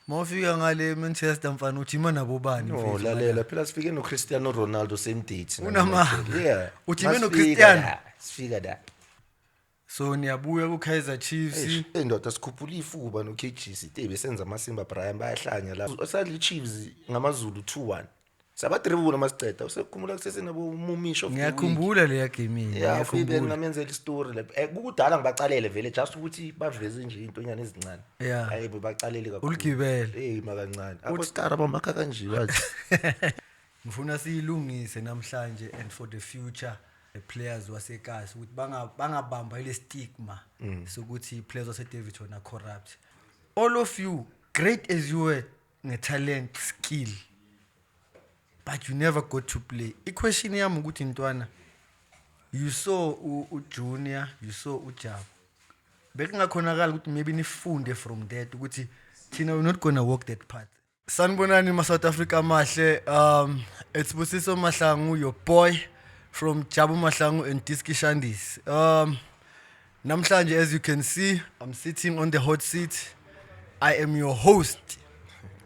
Mawufika ngale Manchester, mfana, ujima nabo bani? No, mfethu? Lalela phela, sifike no-Cristiano Ronaldo same date. Unamanga. Yeah. Ujime Masifika no-Cristiano? la, sifika la. So niyabuya ku-Kaizer Chiefs. Eish, ndoda, sikhuphula ifuba no-KG site besenza amasimba, Brian, bayahlanya la. Sadla i-Chiefs ngamaZulu 2-1. Sabadribula masiceda. Usekhumbula kusesenabo Mumisho of the week. Ngiyakhumbula leya game. Yeah, ufike Ngiyakhumbula. ngamenzela istory lapha. Kukudala ngibacalele vele, just ukuthi baveze nje intonyana ezincane. Hayibo, bacalele kakhulu. Uligibele. Eh, makancane. Abo star abamakha kanje bathi. Ngifuna siyilungise namhlanje and for the future the players wasekasi ukuthi bangabamba ile stigma sokuthi players wase-Daveyton are corrupt. All of you, great as you were nge-talent, skill, but you never got to play. I-question yami ukuthi, ntwana, you saw uJunior, you saw uJabu, bekungakhonakala ukuthi maybe nifunde from that ukuthi thina we're not gonna walk that path? Sanibonani ma-South Africa amahle. It's Busiso Mahlangu, your boy from Jabu Mahlangu and Diski Shandis. Namhlanje, as you can see, I'm sitting on the hot seat. I am your host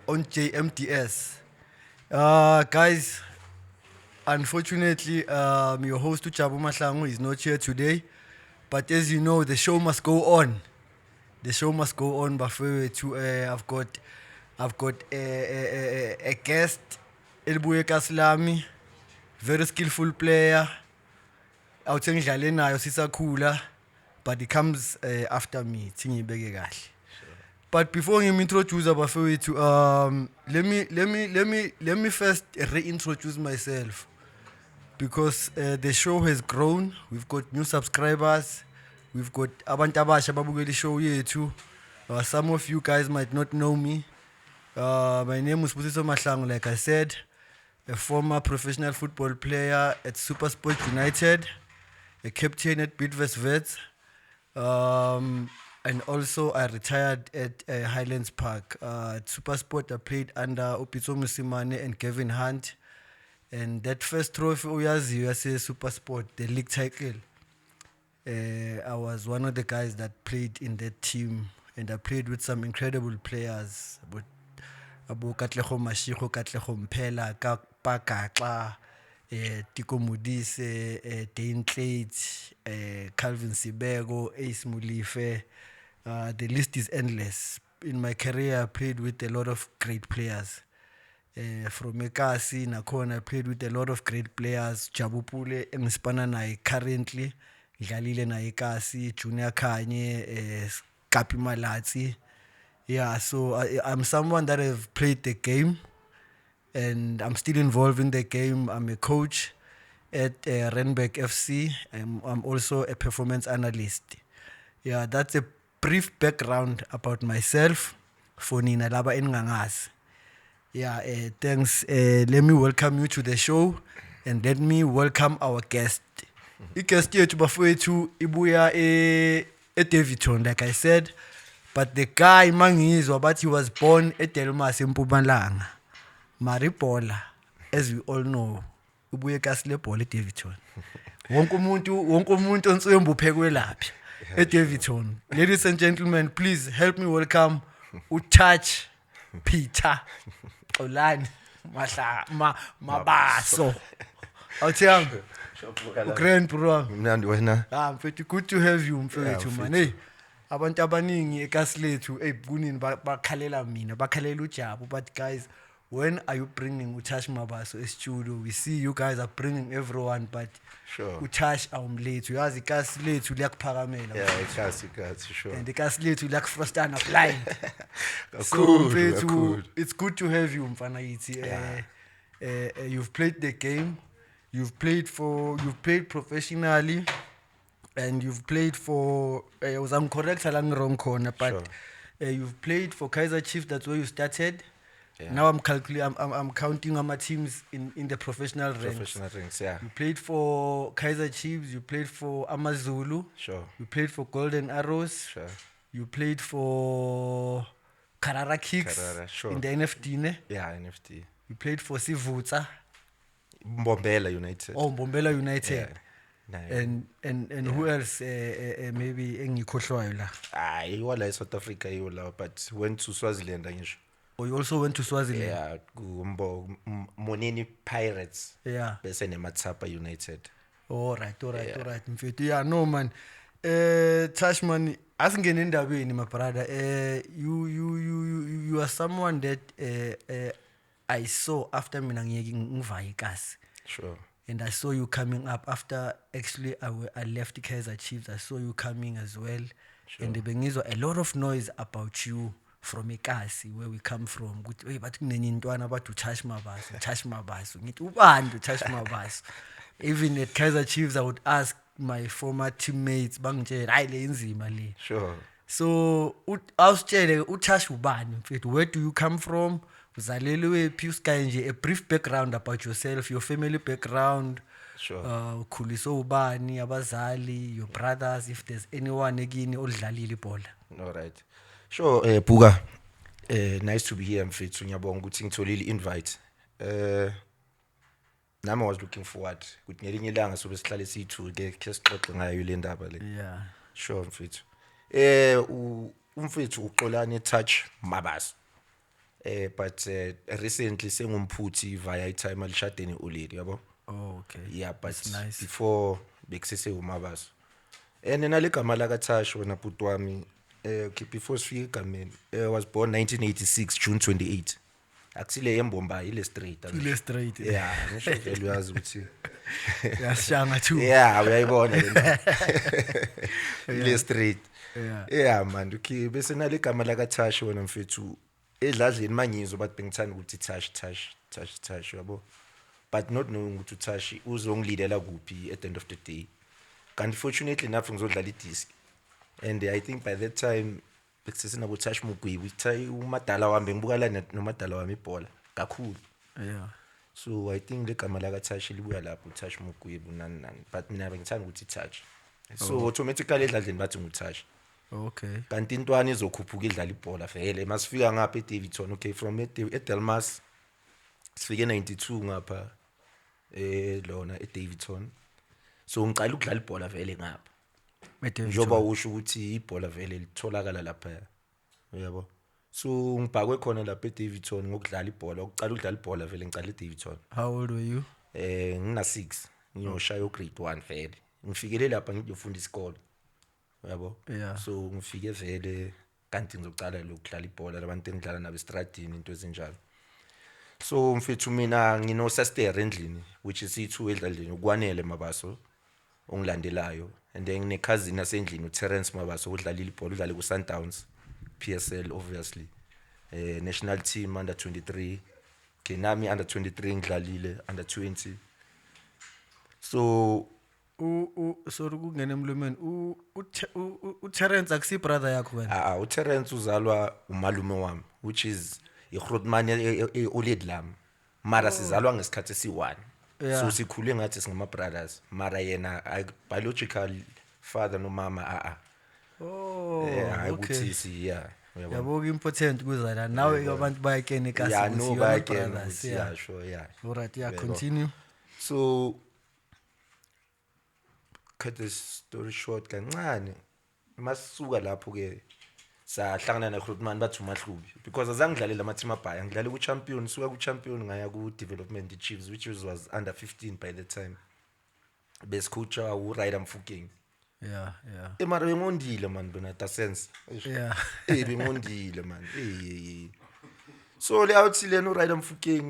on JMDS. Guys, unfortunately, your host Jabu Mahlangu is not here today, but as you know, the show must go on. The show must go on, bafowethu. I've got a guest elibuye kaSlami, very skillful player. Awuthe ngidlale nayo sisakhula, but he comes after me, thi ngiyibeke kahle. But before ngim-introduce, bafowethu, let me first reintroduce myself because the show has grown. We've got new subscribers. We've got abantu abasha ababukela ishow yethu. Some of you guys might not know me. My name is Busiso Mahlangu, like I said, a former professional football player at SuperSport United, a captain at Bidvest Wits, and also I retired at Highlands Park. At SuperSport, I played under uPitso Mosimane and Gavin Hunt. And that first trophy oyaziyo yase SuperSport, the league title, I was one of the guys that played in that team, and I played with some incredible players. But abo Katlego Mashigo, Katlego Mphela, Pakaxa, Tiko Modise, Dane Klate, Calvin Sibeko, Ace Mulife. The list is endless. In my career, I played with a lot of great players. From Ekasi, nakhona, I played with a lot of great players. Jabu Pule, engisipana naye currently, ngidlalile naye Ekasi, Junior Khanye, Kapi Malatsi. Yeah, so I'm someone that have played the game and I'm still involved in the game. I'm a coach at Randburg FC. I'm also a performance analyst. Yeah, that's a brief background about myself for nina laba eningangazi. Yeah, thanks. Let me welcome you to the show and let me welcome our guest. I-guest yethu, bafowethu, ibuya eDaveyton, like I said, but the guy, mangizwa but he was born eDelmas eMpumalanga. Mara ibhola, as we all know, ubuye kasi lebhola eDaveyton. Wonke umuntu onswembu uphekwe lapha eDaveyton. Ladies and gentlemen, please help me welcome uTouch Peter Xolani Mahla Mabaso. Awuthiyami. Grand, bro. Mnandi, wena? Ah, mfethu, good to have you, mfethu, man. Hey. Abantu abaningi ekasi lethu, hey, kunini bakhalela mina, bakhalela uJabu, but guys, when are you bringing uTouch Mabaso e-studio? We see you guys are bringing everyone, but uTouch awumlethu. Uyazi ikasi lethu liyakuphakamela. Yeah, ikasi ikasi, sure. And ikasi lethu liyakufrostana blind. So Kakhulu, mfethu, kakhulu. it's good to have you, mfana yithi. You've played the game. You've played professionally and you've played for, uzangicorrect la wrong khona, but you've played for Kaizer Chiefs, that's where you started. Now I'm calculating, I'm counting our teams in the professional ranks. Professional ranks, yeah. You played for Kaizer Chiefs, you played for AmaZulu, you played for Golden Arrows, you played for Carara Kicks Carara, sure. in the NFD, ne? Yeah, NFD. You played for Sivutsa. Mbombela United. Oh, Mbombela United. Yeah. Nayo. And who else, maybe engikhohlwayo la? Hayi, wala eSouth Africa yiwo lawo, but went to Swaziland angisho. Oh, you also went to Swaziland? Yeah, kumbo Moneni Pirates. Bese neMatsapa United. All right, all right, mfethu. Yeah, no man. Tash man, asingene endabeni, my brother. You are someone that I saw after mina ngiyeke ngivaya ikasi. And I saw you coming up after actually I left Kaizer Chiefs. I saw you coming as well. And bengizwa a lot of noise about you from ekasi where we come from. Ukuthi hey, bathi kunenye intwana bathi uTash Mabaso, uTash Mabaso. Ngithi ubani uTash Mabaso? Even at Kaizer Chiefs I would ask my former teammates, bangitshela hayi, le inzima le. So awusitshele, uTash ubani mfethu? Where do you come from? Uzalelwe phi? Usikaye nje a brief background about yourself, your family background. Ukhuliswe ubani, abazali, your brothers, if there's anyone ekini odlalile ibhola. All right. Sure, Buka. Nice to be here, mfethu. Ngiyabonga ukuthi ngitholile invite. Nami I was looking forward ukuthi ngelinye ilanga sobe sihlale siyi-two ke sixoxe ngayo le ndaba le. Sure, mfethu. Umfethu uXolani Touch Mabaso. But recently sengumphuthi via i-timer lishadeni uleli, yabo. Oh, okay. Yeah, but That's nice. before bekusese uMabaso. And nale gama la kaTash wena bhuti wami, okay, before sifike egameni, was born 1986 June 28. Akusile yembomba, ile straight. Ile straight. Yeah, ngisho vele uyazi ukuthi Yasishanga too. Yeah, uyayibona le ndaba. Ile straight. Yeah man, okay, bese nale gama la kaTash wena mfethu, edladleni mangizwe bathi bengithanda ukuthi Tash, Tash, Tash, Tash, yabo. But not knowing ukuthi uTash uzongilidela kuphi at the end of the day. Kanti fortunately enough ngizodlala idisk. And I think by that time bekusesenabo Tash Mugwibi, umadala wami, bengibuka la nomadala wami ibhola kakhulu. So I think le gama la kaTash libuya lapho, Tash Mugwibi nani nani. But mina bengithanda ukuthi Touch. So automatically edladleni bathi nguTouch. Kanti intwana izokhuphuka idlala ibhola vele masifika ngapha eDaveyton. Okay, from eDelmas sifike 92 ngapha lona eDaveyton. So ngicala ukudlala ibhola vele ngapha. eDaveyton. Njengoba usho ukuthi ibhola vele litholakala lapha, uyabo. So ngibhakwe khona lapha eDaveyton ngokudlala ibhola. Ukucala ukudlala ibhola vele ngicala eDaveyton. How old were you? Ngina 6, ngiyoshaya ugrade 1 vele. Ngifikele lapha ngiyofunda isikole, uyabo. So ngifike vele kanti ngizocala lokudlala ibhola labantu engidlala nabo estradini, into ezinjalo. So mfethu, mina ngino sister endlini, which is i2 edladleni, ukwanele Mabaso ongilandelayo, and then ngine cousin yasendlini, uTerence Mabaso, udlalile ibhola, udlale ku Sundowns, PSL obviously, national team under 23. Okay, nami under 23 ngidlalile, under 20, so Sorry ukungena emlomeni. UTerence akusi brother yakho wena? Ah, uTerence uzalwa umalume wami, which is iGrootman, oledi lami, mara sizalwa ngesikhathi esi-1. So sikhule ngathi singama brothers, mara yena biological father nomama a a Oh, yeah, okay. ukuthi si, yeah, uyabona. Yabo, important kuzala nawe, abantu bayakena ekasi Yeah, ukuthi no, you are not bayakena brothers, ukuthi yeah, sure, yeah. All right, yeah, Uyabo. Continue. So cut the story short kancane, masisuka lapho ke sahlangana neGrootman, bathi uMahlubi, because azange ngidlalele ama-team abhaya, ngidlale ku-champion. Suka ku-champion ngaya ku-development Chiefs, which was under 15 by the time, besicoacha uRyder Mfukeng. Mara bengondile man, bona ta sense. Bengondile man. So le outie lena uRyder Mfukeng,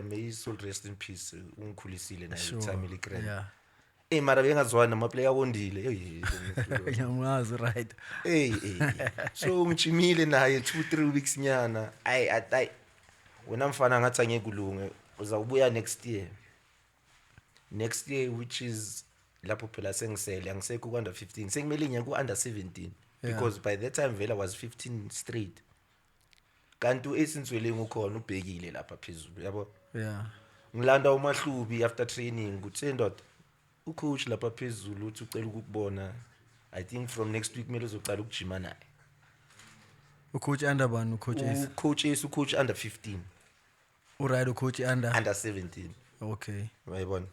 may his soul rest in peace, ungikhulisile naye time eli grand. Mara bengazwani nama-player awondile. Hey. Ngiyamazi, right. Hey, hey. So ngijimile naye 2 3 weeks nyana. Ay ay, wena mfana, ngathi angeke ulunge, uzawubuya next year. Next year, which is lapho phela sengisele angisekho ku under 15, sekumele ngiye ku under 17, because by that time vele I was 15 straight. Kanti uEsinsweleng ukhona ubhekile lapha phezulu, yabo. Ngilanda uMahlubi after training, kuthe ndoda, ucoach lapha phezulu uthi ucela ukukubona. I think from next week kumele uzocala ukujima naye. Ucoach under bani, ucoach Ace? Ucoach Ace, ucoach under 15. Uright, ucoach under Under 17. Okay. Uyayibona,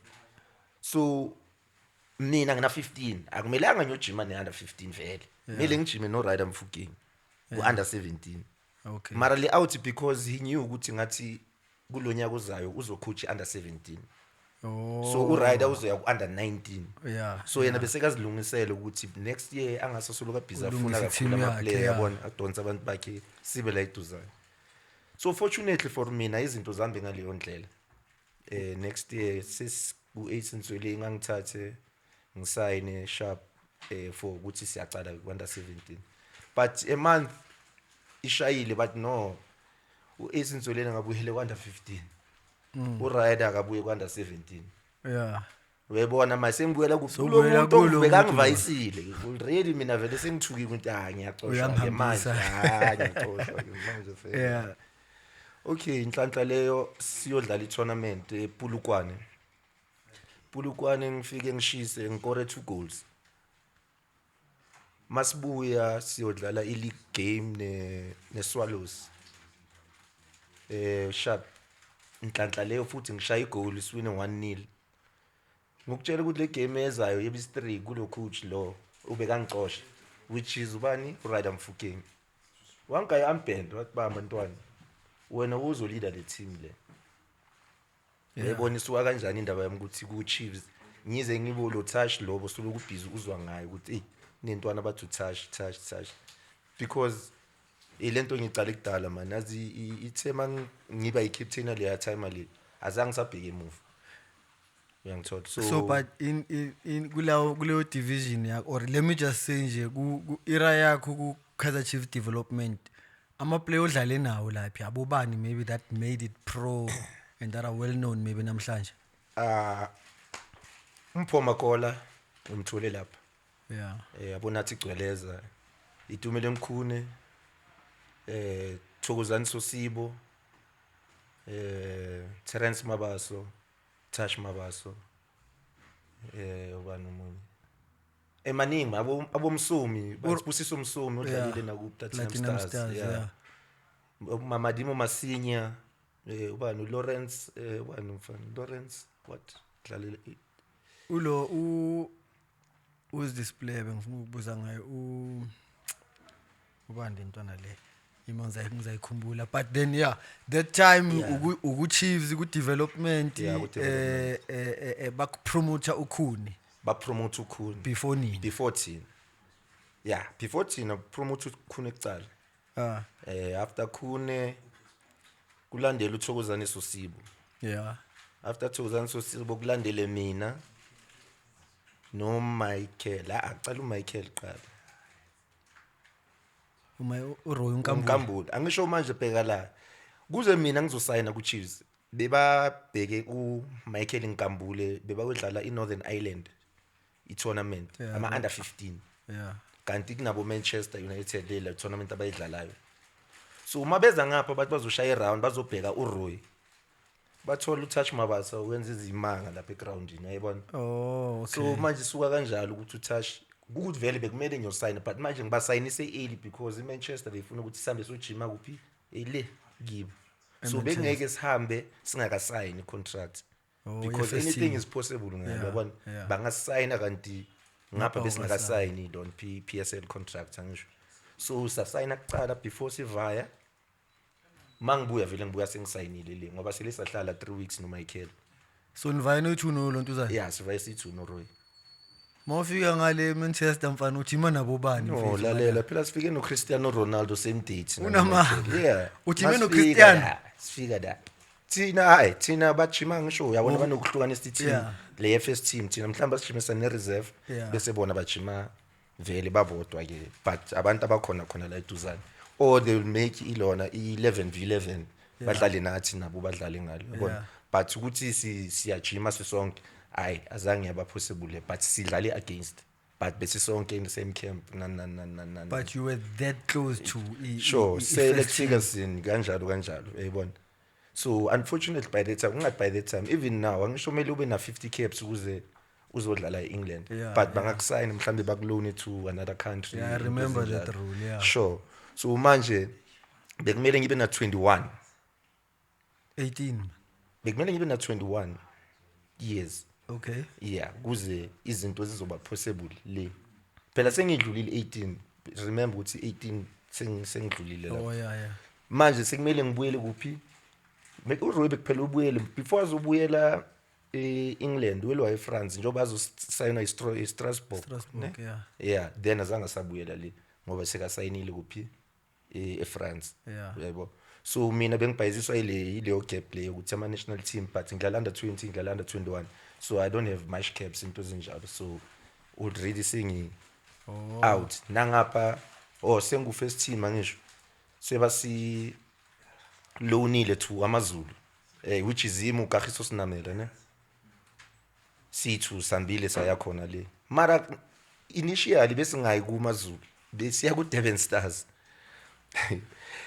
so mina ngina 15, akumelanga ngiyojima ne under 15 vele, kumele ngijime no Ryder Mfukeng ku under 17. Mara le out because he knew ukuthi ngathi kulonyaka ozayo uzocoach under 17. Oh. So uRider uzoya ku under 19. So yena besekazilungisela ukuthi next year angasasoloka busy afuna Ulungise kakhulu i-team ama yakhe, player, yabona, adonsa abantu bakhe sibe la eduzane. So fortunately for mina izinto zambe ngaleyo ndlela. Next year sis ku 8 Nsweli ngangithathe ngisayine sharp for ukuthi siyaqala ku under 17. But a month ishayile, but no, u-8 Nsweli ngabuyele ku under 15. URider akabuye ku under 17. Uyayibona manje sengibuyela kuphi? Kulo Sewubuyela muntu kulo muntu lo. bekangivayisile already, mina vele sengithukile ukuthi ah, ngiyaxoshwa ke manje. Uyangihambisa. Ah, ngiyaxoshwa ke manje vele. Okay, inhlanhla leyo siyodlala i-tournament ePulukwane. Polokwane ngifike ngishise, ngikore 2 goals. Masibuya siyodlala i-league game ne Swallows. Sharp, inhlanhla leyo futhi ngishaya igoal, siwine 1-0. Ngokutshela ukuthi le game ezayo yebis 3 kulo coach lo ubekangixosha, which is ubani, uRider Mfukeng. Wangaya armband, wathi, "Bamba ntwana, wena uzoleader le team le." Uyayibona isuka kanjani indaba yami ukuthi ku Chiefs ngize ngibo lo touch lobo soloku busy uzwa ngayo ukuthi hey, nentwana bathi touch, touch, touch, because ilento ngicala kudala man, azi ithe ngiba i-captain leya time le azange sabheke emuva, uyangithola? So, So but in kulawo kuleyo division yakho, or let me just say nje ku era yakho ku Kaizer Chiefs development, ama player odlale nawo lapha abobani maybe that made it pro and that are well known maybe namhlanje? Ah, uMpho Makola umthole lapha. Abonathi Gcweleza, Itumele Mkhune, Thokozani Sosibo, Terence Mabaso, Tash Mabaso, ubani omunye, emaningi, abomsumi, Sibusiso Msumi odlalile naku Platinum Platinum Stars. Stars. Mamadimo Masinya, ubani, Lawrence, ubani umfana Lawrence what dlalile. Ulo u who's this player bengifuna ukubuza ngayo, ubani lentwana le imanza ngizayikhumbula, but then yeah, that time uku Chiefs ku development. Yeah, ku development. Bakupromote uKhune. Bapromote uKhune. Before nini? Before thina, yeah, before thina promote uKhune kucala. After Khune kulandela uThokozani Sosibo. After Thokozani Sosibo kulandele mina no Michael, la acala uMichael qala. Uma uRoy uNkambule. uNkambule, angisho manje, bheka la, kuze mina ngizosayina ku Chiefs bebabheke uMichael Nkambule, bebawudlala iNorthern Ireland i-tournament, ama under 15. Kanti kunabo Manchester United le tournament abayidlalayo, so uma beza ngapha bathi bazoshaya iround, bazobheka uRoy, bathola uTouch Mabasa wenza izimanga lapha egroundini, uyayibona? Oh, okay. So manje suka kanjalo ukuthi uTouch ukuthi vele bekumele ngiyosayina, but manje ngibasayinise early because iManchester beyifuna ukuthi sihambe sojima kuphi, le kibo, so bekungeke sihambe singakasayini contract Oh, because ye-first anything team. is possible ngayo, yabona? Bangasayina kanti ngapha Ngapha besingakasayini lon PSL contract, angisho? So sasayina kuqala before sivaya. Mangibuya vele ngibuya sengisayinile le ngoba sele sahlala 3 weeks noMichael. So nivaye nothi no lonto uzayo? Yeah, sivaye sithi noRoy. Mawufika ngale Manchester mfana, ujima nabo bani, No, mfethu? lalela phela, sifike noCristiano Ronaldo same date na Unamanga. Michael. Yeah. Ujime Masifika noCristiano? la, sifika la thina, hayi, thina bajima, ngisho uyabona banokuhlukanisa i-team le first team, thina mhlawumbe sijimisa ne-reserve, bese bona bajima vele babodwa ke, but abantu abakhona khona la eduzane, or they will make ilona i-11 v11, badlale nathi, nabo badlale ngalo, yabona? But ukuthi siyajima sisonke, hayi, azange yaba possible, but sidlale against, but bese sonke in the same camp, nani nani nani nani nani. But you were that close to Sure. Sir i-first team. Ferguson kanjalo kanjalo, uyayibona? So unfortunately by the time, ungathi by the time, even now angisho kumele ube na 50 caps ukuze uzodlala eEngland, but bangakusayina mhlambe bakuloan to another country. Yeah, I into remember that ezinjalo. rule, yeah. Sure, so manje bekumele ngibe na 21. 18. Bekumele ngibe na 21 years. Yeah, kuze izinto zizoba possible le phela sengidlulile 18, remember ukuthi 18 sengidlulile lapho. Oh yeah. Manje sekumele ngibuyele kuphi? uRoy bekuphela ubuyele before azobuyela e-England, welwa eFrance njengoba azosayina iStrasbourg. Strasbourg, yeah. Yeah, then azange asabuyela le ngoba sekasayinile kuphi, eFrance. Uyaybo, so mina bengibhayiziswa ileyo gap leyo ukuthi ama national team, but ngidlala under 20, ngidlala under 21, so I don't have much caps, into ezinjalo. So already sengi out nangapha, oh, sengu first team, angisho sebasi loanile to AmaZulu, which is yimi uKagiso Sinamela ne, sithu sambile saya khona le. Mara initially besingayi kumaZulu, besiya ku Durban Stars.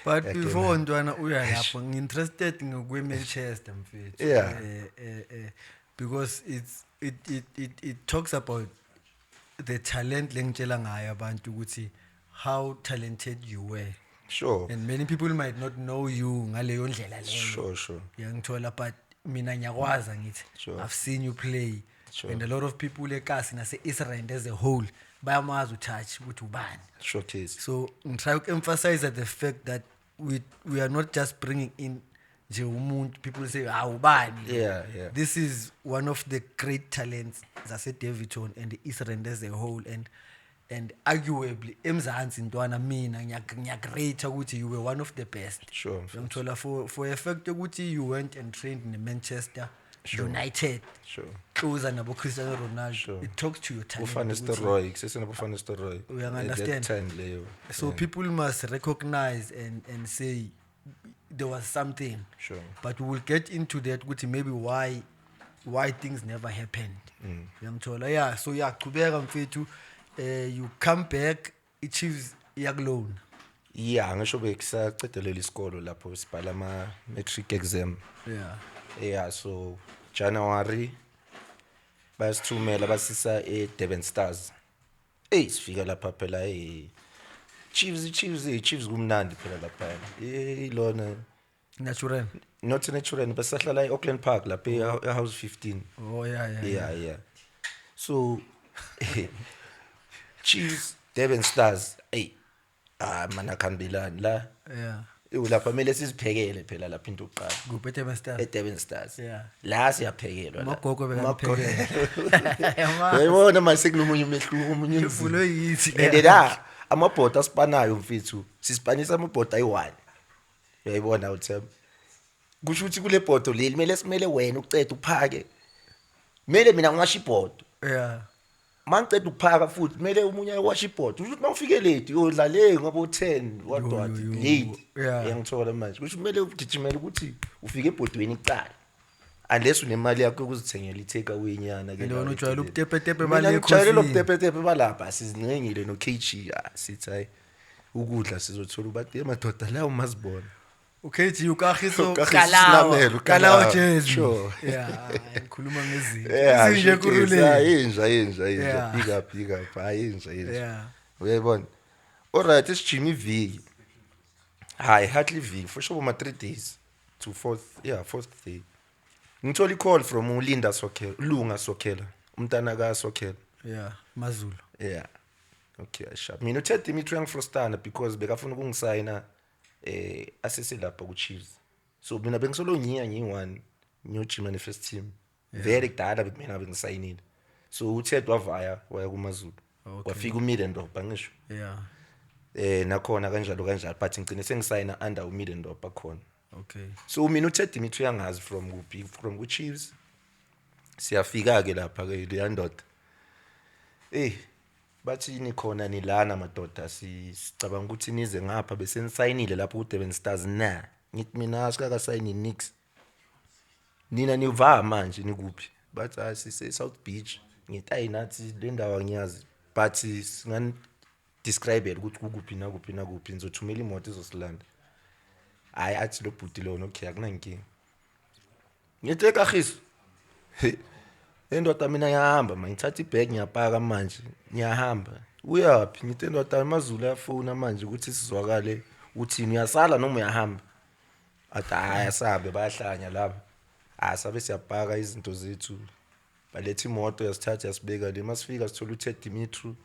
But Yake before ntwana uya lapho, ngi-interested ngokwe-Manchester, mfethu. Because it talks about the talent lengitshela ngayo abantu ukuthi how talented you were. And many people might not know you ngaleyo ndlela leyo. sure sure Uyangithola, but mina ngiyakwazi, ngithi I've seen you play. And a lot of people ekasi nase-Israel as a whole bayamazi uTouch ukuthi ubani. Showcase. So ngitry uku-emphasize the fact that we are not just bringing in nje umuntu people say, "Ah, ubani?" This is one of the great talents zase-Daveyton and the East Rand as a whole and arguably eMzansi, ntwana. Mina ngiyakurate ukuthi you were one of the best. Uyangithola, for a fact ukuthi you went and trained in Manchester United, closer nabo Cristiano Ronaldo. It talks to your talent Ufane steroid, kusesenabo Van Nistelrooy. Uyangi-understand? At that time leyo. So people must recognize and say there was something. But we will get into that ukuthi maybe why things never happened. Uyangithola? Yeah, so yeah, qhubeka mfethu. You come back, i-Chiefs iyakulona. Yeah, ngisho bekusacedelela isikolo lapho sibhala ama matric exam. Yeah, so January bayasithumela, basisa eDurban Stars. Ey, sifika lapha phela, Chiefs, Chiefs, Chiefs, kumnandi phela lapha. Lona Natural. Not natural, basahlala eAuckland Park lapha e-house 15. Oh yeah. Yeah. So Chiefs, Durban Stars, ey, ah mana khambelani la. Lapha kumele siziphekele phela lapha into yokuqala. Kuphi, eDurban Stars? eDurban Stars. La siyaphekelwa la. Umagogo Umagogo. bekaniphekela. Uyayibona manje sekunomunye umehluko, omunye umzimba. Ivulwe yithi. And la amabhodo asipanayo mfethu, sisipanisa amabhodo ayi-1. Uyayibona uThemba, kusho ukuthi kule bhodo leli kumele simele wena ucede uphake, kumele mina ngiwashe ibhodo. Mangiceda ukuphaka futhi kumele omunye ayowasha ibhodo. Kusho ukuthi mawufike late uyodla le ngoba u10 what what Yo, yo, yo. late. Uyangithola manje, kusho kumele ugijimele ukuthi ufike ebhodweni kuqala, unless unemali yakho yokuzithengela i-take away nyana ke. And la wena ujwayele eceleni. ubutepetepe Mina bale ngijwayele ekhosini. ubutepetepe balapha, sizincengile no KG, ah, sithi hayi, ukudla sizothola ubathi madoda la umazibona. uKG, uKagiso. uKagiso Kalawa. Sinamelo, Kalawa Kalawa. Jazz. Yeah, ngikhuluma ngezinto. Izinje Yeah, kuruleni. inja inja inja. Big up, big up, hayi inja inja. Uyayibona, alright, isijima iviki, hayi hardly iviki, for sure ma 3 days to fourth, yeah, fourth day ngithola i-call from uLinda Sokhela, Lunga Sokhela, umntana ka Sokhela. Yeah, Mazulu. Yeah, okay, sharp. Mina uthe Dimitri uyangifrustana because bekafuna ukungisayina aseselapha ku Chiefs, so mina bengisolo ngiya ngiyi-one ngiyojima ne-first team vele kudala mina bengisayinile. So uTed wavaya waya kumaZulu. Wafika uMiddendorp, angisho? Nakhona kanjalo kanjalo, but ngigcine sengisayina under uMiddendorp akhona. So mina uTed Dimitri uyangazi from kuphi, from ku Chiefs. Siyafika ke lapha ke leya ndoda, bathi nikhona nilana madoda, sicabanga ukuthi nize ngapha bese nisayinile lapho ku Durban Stars na. Ngithi mina sikakasayini nix, nina niva manje nikuphi? Bathi hayi, sise South Beach. Ngithi ayi, nathi le ndawo angiyazi, but singani describe ukuthi kukuphi nakuphi nakuphi, nizothumela imoto izosilanda. Hayi, athi lo bhuti lona, okay, akunankinga. Ngithi eKagiso, endoda, mina ngiyahamba ma, ngithatha ibag, ngiyapaka manje, ngiyahamba. Uyaphi? Ngithi endoda, AmaZulu ayafona manje ukuthi sizwakale uthini, uyasala noma uyahamba? Athi hayi, asabe bayahlanya laba. Asabe siyapaka izinto zethu, baletha imoto, yasithatha, yasibeka le. Masifika sithola uTed Dimitru.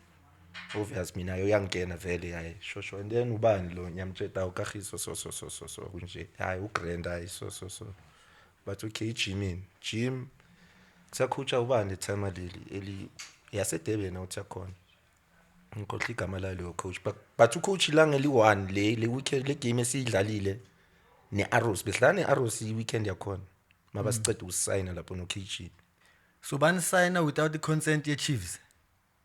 Obvious, mina uyangena vele, hayi, sho and then ubani lo, ngiyamtshela uKagiso, so so so so so kunje, hayi, ugrand, hayi, so so so, but okay, gymini gym kusakhutha ubani lethama leli eli yaseDurban, awuthi yakhona, ngikhohlwa igama lalo coach, but ucoach la ngeli-1 le weekend, le game esiyidlalile ne-Arrows, besidlala ne-Arrows i-weekend yakhona mabasiceda ukusayina lapho no-KG. So banisayina without the consent ye-Chiefs?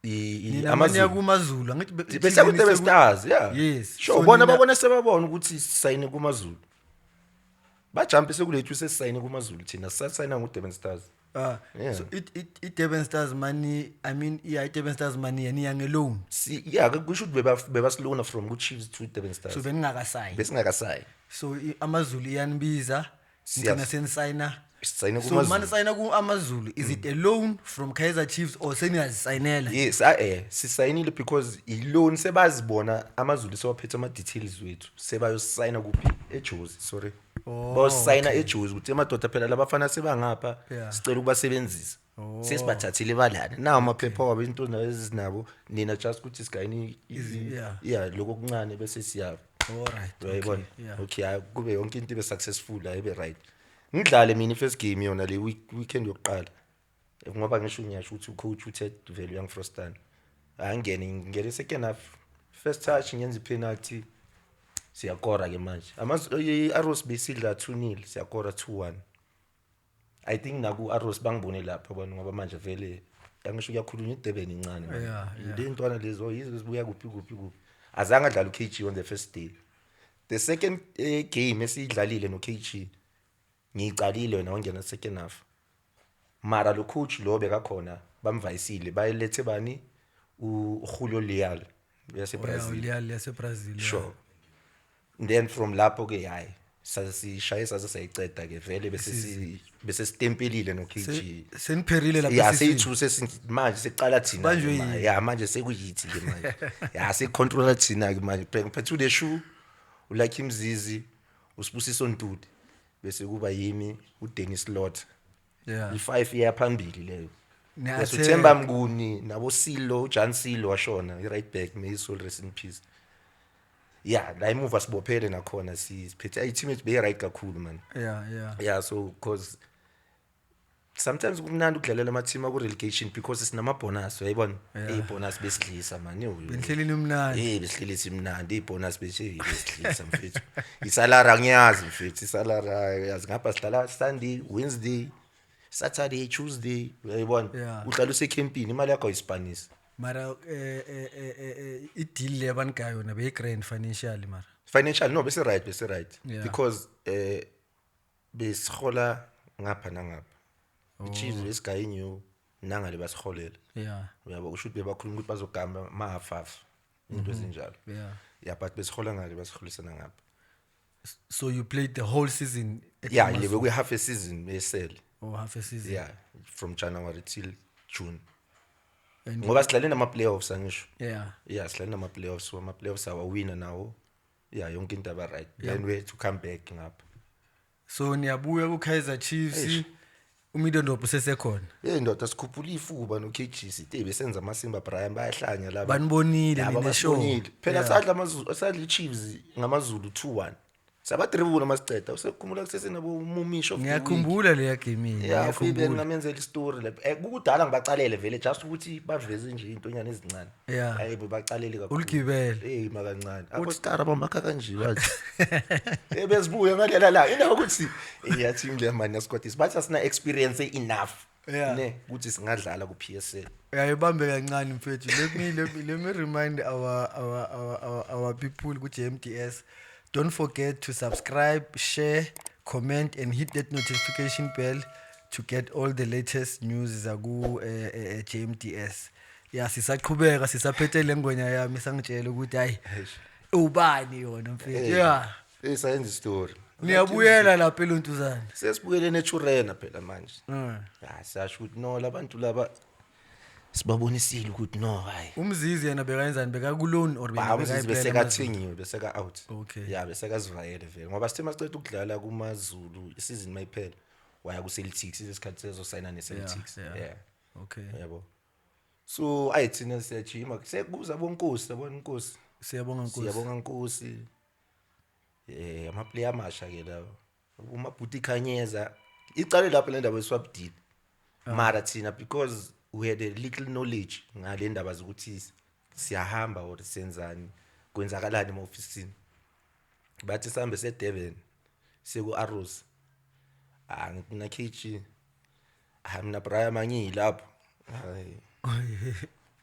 Nina AmaZulu. maniya kuMaZulu, angithi Bese ku-Durban Stars, yeah. Yes. Sure. So Bona babona, sebabona ukuthi sisayine kuMaZulu, bajumpe sekulethu, sesisayine kuMaZulu, thina sisayina ngu-Durban Stars. Ah, so it i-Durban Stars money, I mean, yeah, i-Durban Stars money yaniya nge-loan. Yeah, kusho ukuthi bebasilona from ku-Chiefs to Durban Stars. So beningakasayi. Besingakasayi. So AmaZulu iyanibiza, ngicina senisayina. Sisayine So kuMaZulu. manisayina ku-AmaZulu, is it a loan from Kaizer Chiefs or seniyazisayinela? Yes, sisayinile because i-loan, sebazibona AmaZulu, sewaphethe ama-details wethu, sebayosayina kuphi, eJozi, sorry. Oh, Bayosayina eJozi ukuthi emadoda phela labafana sebangapha, sicela ukubasebenzisa. Sesibathathile balana nawo amaphepha wabo, into ezinabo nina, just ukuthi sigayini. Yeah, lokho okuncane bese siya. All right. Uyayibona? Okay. Yeah. Okay, hayi, kube yonke into ibe successful, ayibe right, ngidlale mina i-first game yona le weekend yokuqala, ngoba ngisho ngiyasho ukuthi ucoach uthe vele uyangifrostana, angene, ngingene second half, first touch ngenza ipenalty, siyakora ke manje. I-Arrows besidla 2-0, siyakora 2-1, I think. Naku Arrows bangibone lapha bona, ngoba manje vele angisho kuyakhulunywa, iDurban incane, man. Le ntwana lezo, oh, yizo zibuya kuphi kuphi kuphi. Azange adlala uKG on the first day. The second game esiyidlalile no-KG, ngiyicalile wena, wangena second half, mara lo coach lo bekakhona bamvayisile, bayilethe bani, uJulio Leal yase-Brazil. Leal yase-Brazil, yeah. Sure, then from lapho ke, hayi, sasishaye saze sayiceda ke vele, bese sitempelile no-KG. Senipherile lapha Ya. esiswini. Seyithu manje seqala thina. Sibanjwe ke manje. yini? Ya, manje sekuyithi ke manje, ya, sekucontrola thina ke manje. Bheka, ngiphethe uLeshu, uLucky Mzizi, uSibusiso Ntuli, bese kuba yimi, uDennis Lot. I5 iya phambili leyo. Ne-attack. Bese uThemba Mnguni nabo Silo, uJan Silo washona, i-right back, may his soul rest in peace. Ya, la emuva sibophele nakhona, siphethe i-team ethu beyi-right kakhulu, man. Yeah, so cause sometimes kumnandi ukudlalela ama-team aku-relegation because sinama-bonus, uyayibona? Iy'bonus besidlisa, man, yo, yo. Benihleli nimnandi. Eh, besihleli simnandi, iy'bonus besidlisa, mfethu. Isalary angiyazi, mfethu, isalary ayazi, ngapha sidlala Sunday, Wednesday, Saturday, Tuesday, uyayibona? Yeah. Uhlala usekhempini, imali yakho ayispanisi. Mara i-deal le abanikayo yona beyi-grand financially, mara? Financial, no, bese right, bese right. Because besihola ngapha nangapha, i-Chiefs besigaya new nangale basiholela. Uyabo, kusho ukuthi bebakhuluma ukuthi bazogama ma-half half, into ezinjalo. Yeah, but besihola ngale, basiholisana ngapha. So you played the whole season at Yeah, Amazulu? le bekuyi half a season besele. Oh, half a season. Yeah, from January till June. And Ngoba sidlale nama-playoffs, angisho? Yeah. Yeah, sidlale nama-playoffs, so ama-playoffs awawina nawo, yeah, yonke into aba right, then we had to come back ngapha. So niyabuya ku-Kaizer Chiefs. Eish. UMiddendorp usesekhona. Hey ndoda, sikhuphula ifuba no-KG, site besenza amasimba, Brian, bayahlanya laba. Banibonile. Laba. Nine show. Basibonile phela. Sadla AmaZulu, sadla i-Chiefs ngamaZulu 2-1, sabadribula masiceda, usekhumula kusesenabo Mumisho of the week. Ngiyakhumbula leya game. Ya, futhi ngamenzela istory lapha, kukudala ngibacalele vele, just ukuthi baveze nje intonyana ezincane. Hayi, bacalele kakhulu. Uligibele. Hey, makancane aboStar abamakha kanje, bathi bezibuya ngalela la indawo ukuthi eh team le mani yasquad, bathi asina experience enough ne ukuthi singadlala ku PSL. Uyayibambe kancane, mfethu. Let me remind our people ku JMDS, don't forget to subscribe, share, comment and hit that notification bell to get all the latest news zaku JMDS. Ya, sisaqhubeka, sisaphethe lengwenya yami, sangitshela ukuthi hayi, ubani yona, mfethu? Yeah. Eh, sayenza istory. Niyabuyela lapha eLontuzana. Sesibuyele neChurena phela manje. Ya, siyasho ukuthi no, labantu laba sibabonisile ukuthi no, hayi. Umzizi yena bekayenzani, bekaku-loan or Ba, uMzizi bekayiplayela AmaZulu? besekathengiwe, beseka out. Ya, besekazivayele vele, ngoba sithe masiceda ukudlala kuMaZulu, isizini mayiphela, waya ku-Celtics, isikhathi sezosayina ne-Celtics. Yeah. Yabo. So ayi, thina siyajima, sekubuza bonkosi, yabona inkosi. Siyabonga Nkosi. Siyabonga Nkosi. Ama player amasha ke lawo, umabhuti Khanyeza icale lapho le ndaba ye-swap deal. Mara thina, because we had a little knowledge ngale ndaba zokuthi siyahamba or senzani, kwenzakalani ema-ofisini, bathi sihambe seDurban, seku-Arrows. Ah, ngithi mina KG, hayi, mina Brian, angiyilapho, hayi,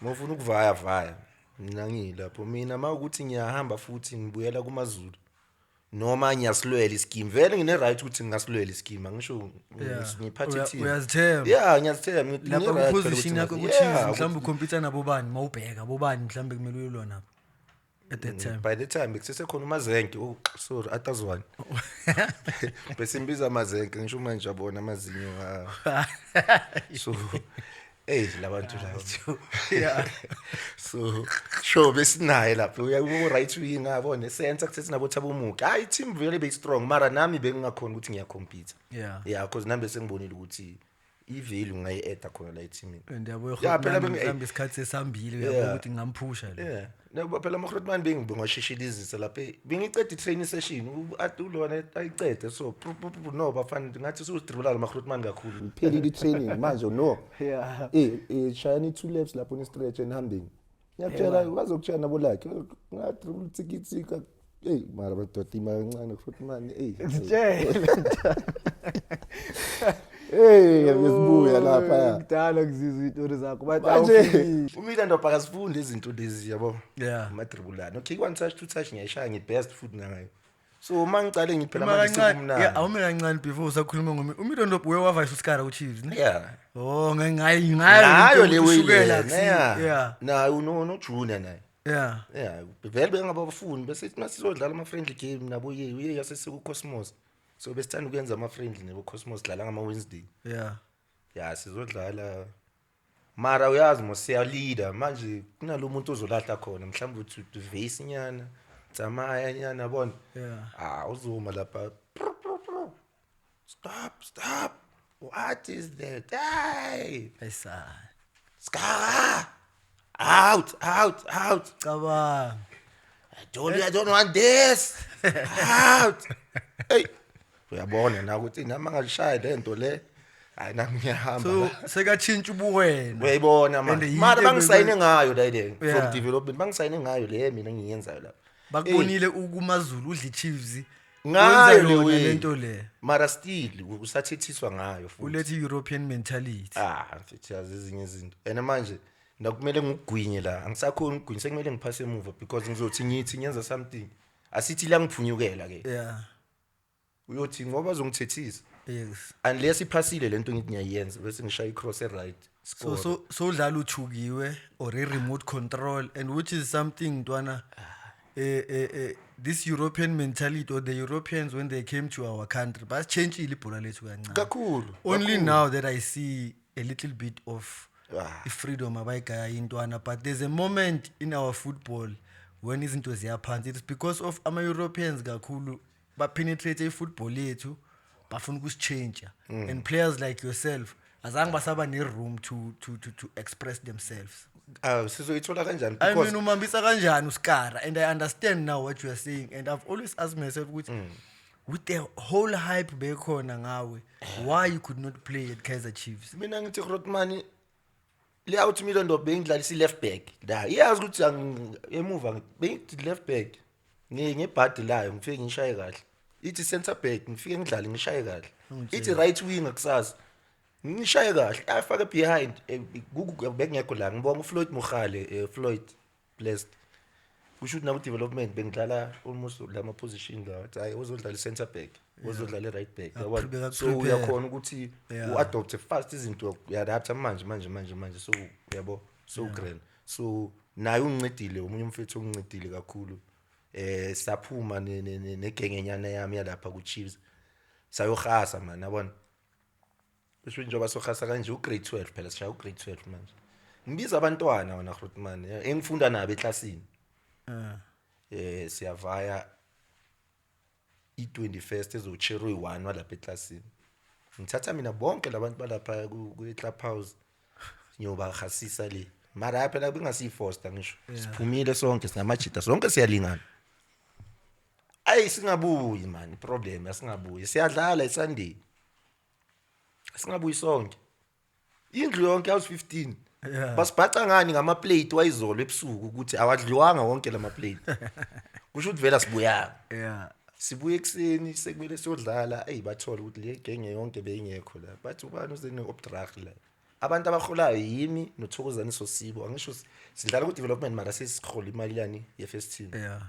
mawufuna ukuvaya vaya, mina ngiyilapho. Mina mawukuthi ngiyahamba futhi ngibuyela kumaZulu noma ngiyasilwela ischeme, vele ngine right ukuthi ngingasilwela ischeme, angisho ngiphathe team. Uyazithemba. Yeah, ngiyazithemba, ngithi Lapha ngine-right phela ku-position ukuthi yakho ku-Chiefs, mhlawumbe ucompete nabobani? Mawubheka bobani mhlawumbe kumele uyolwa nabo at that time? By the time bekusesekhona uMazenke. Oh, sorry, atazwane, besimbiza Mazenke, ngisho manje yabona amazinyo so hey, labantu laba. So sure, besinaye lapho, uya right wing, yabona, center kusethi nabo Thabo Muki. Hayi, team vele be strong, mara nami bengingakhona ukuthi ngiyacompete. Yeah, because nami bese ngibonile ukuthi i-value ngayi-adda khona la eteamini. And yabo, Yeah, phela mhlawumbe isikhathi sesambile, uyabona ukuthi ngingamphusha lo. Yeah. No, phela ama-Grootman bengibongashishilizisa lapha. Bengiceda i-training session, athi ulona ayicede, so no bafana, ngathi usudribula ama-Grootman kakhulu. Iphelile i-training manje, no. Shayani two laps lapho ni stretch enihambeni. Ngiyakutshela, bazokutshela nabo lakhe. Ngadribula tiki-tika. Hey, mara madoda ima kancane Grootman, hey. Sitshele. Hey, ngiyasibuya lapha. Kudala kuzizwa izitori zakho, bathi Manje awufikile. uMiddendorp akasifundi izinto lezi, yabo. Amadribulano. Okay, one touch, two touch ngiyayishaya, ngi-best futhi nangayo. So uma ngicale ngiphela Uma manje kancane, sekumnandi. yeah, awume kancane before usakhuluma ngomi. UMiddendorp uye wavayisa uSkara ku-Chiefs, ne? Yeah. Oh, ngayo ngayo Nayo le way ushukela le. Yeah. Nayo no Junior naye. Yeah, vele bengabafuni, bese masizodlala ama friendly game nabo, ye uye yasese Cosmos. So besithanda ukuyenza ama friendly nebo Cosmos, dlala ngama Wednesday. Ya, sizodlala. Mara uyazi mos siya leader manje, kunalo muntu ozolahla khona, mhlawumbe uthi vase nyana, tsamaya nyana, yabona. Ah, uzuma lapha. Stop, stop. What is that? Hey! Ayisa. Scar! Out, out, out. Cabanga. I told you I don't want this. Out. Hey. Uyabona na ukuthi nami angashaya lento le. Hayi, nami ngiyahamba. So sekatshintsha ubuwena. Uyayibona And manje. yinto Mara bangisayine ngayo la le from development, bangisayine ngayo le mina ngiyenzayo lapha. Bakubonile ukumaZulu udla iChiefs. Ngayo Wenza le yona way. lento le. Mara still usathethiswa ngayo futhi. Ulethe European mentality. Ah, mfethu, yazi ezinye izinto. And manje nakumele ngigwinye la. Angisakhoni ukugwinya, sekumele ngiphase emuva because ngizothi ngithi ngiyenza something. Asithi la ngiphunyukela ke. Uyothi ngoba bazongithethisa. Unless iphasile lento ngithi ngiyayenza bese ngishaya i-cross e-right. So Score. so udlala uthukiwe or i remote control, and which is something, ntwana, this European mentality or the Europeans when they came to our country, basitshentshile ibhola lethu kancane. Kakhulu. Only now that I see a little bit of freedom abayigaya intwana, but there's a moment in our football when izinto ziyaphansi. It's because of ama-Europeans kakhulu bapenetrate i-football yethu, bafuna ukusitshentsha, and players like yourself azange basaba ne-room to express themselves. Ah, sizoyithola kanjani? I Because mean, umambisa kanjani uSkara? And I understand now what you are saying, and I've always asked myself ukuthi with the whole hype bekhona ngawe, why you could not play at Kaizer Chiefs? Mina ngithi Grootman le out Middendorp bengidlalisa i-left back la, iyazi ukuthi emuva bengithi left back ngebhadi layo, ngifike ngishaye kahle. Ithi center back, ngifike ngidlale ngishaye kahle. Ithi right wing, kusasa ngishaye kahle, afake behind, bekungekho la. Ngibonga uFloyd Mukhale, Floyd blessed, kusho ukuthi naku development bengidlala almost lama position la, wathi hayi, uzodlala i-center back, uzodlala i-right back, yabona. So Bekaku-prepare. uyakhona ukuthi u-adopte fast izinto, uya-adapta manje manje manje manje, so uyabo, so grand. So naye ungincedile, omunye umfethu ungincedile kakhulu. Saphuma negengenyana yami yalapha ku-Chiefs, sayohasa man, yabona. Kusho njengoba sohasa kanje u-grade 12 phela, sishaya u-grade 12 manje, ngibiza abantwana wona Grootman engifunda nabo eklasini. Siyavaya i-21st ezochero yi-1 walapha eklasini, ngithatha mina bonke labantu balapha kwi-club house, ngiyobahasisa le. Mara hayi phela bengasiyi-foster ngisho. Siphumile sonke singamajita, sonke siyalingana. Ayi singabuyi man, problem asingabuyi. Siyadlala iSunday. Singabuyi sonke. Indlu yonke house 15. Yeah. Basibhaca ngani ngama plate wayizolo ebusuku ukuthi awadliwanga wonke lama plate. Kusho ukuthi vela sibuyanga. Yeah. Sibuye ekuseni sekumele siyodlala, eyi bathola ukuthi le genge yonke beyingekho la. Bathi ubani uze ne-obdrag la. Abantu abaholayo yimi noThokozani Sosibo. Angisho sidlala ku-development mara sesihola imali yani ye-first team. Yeah.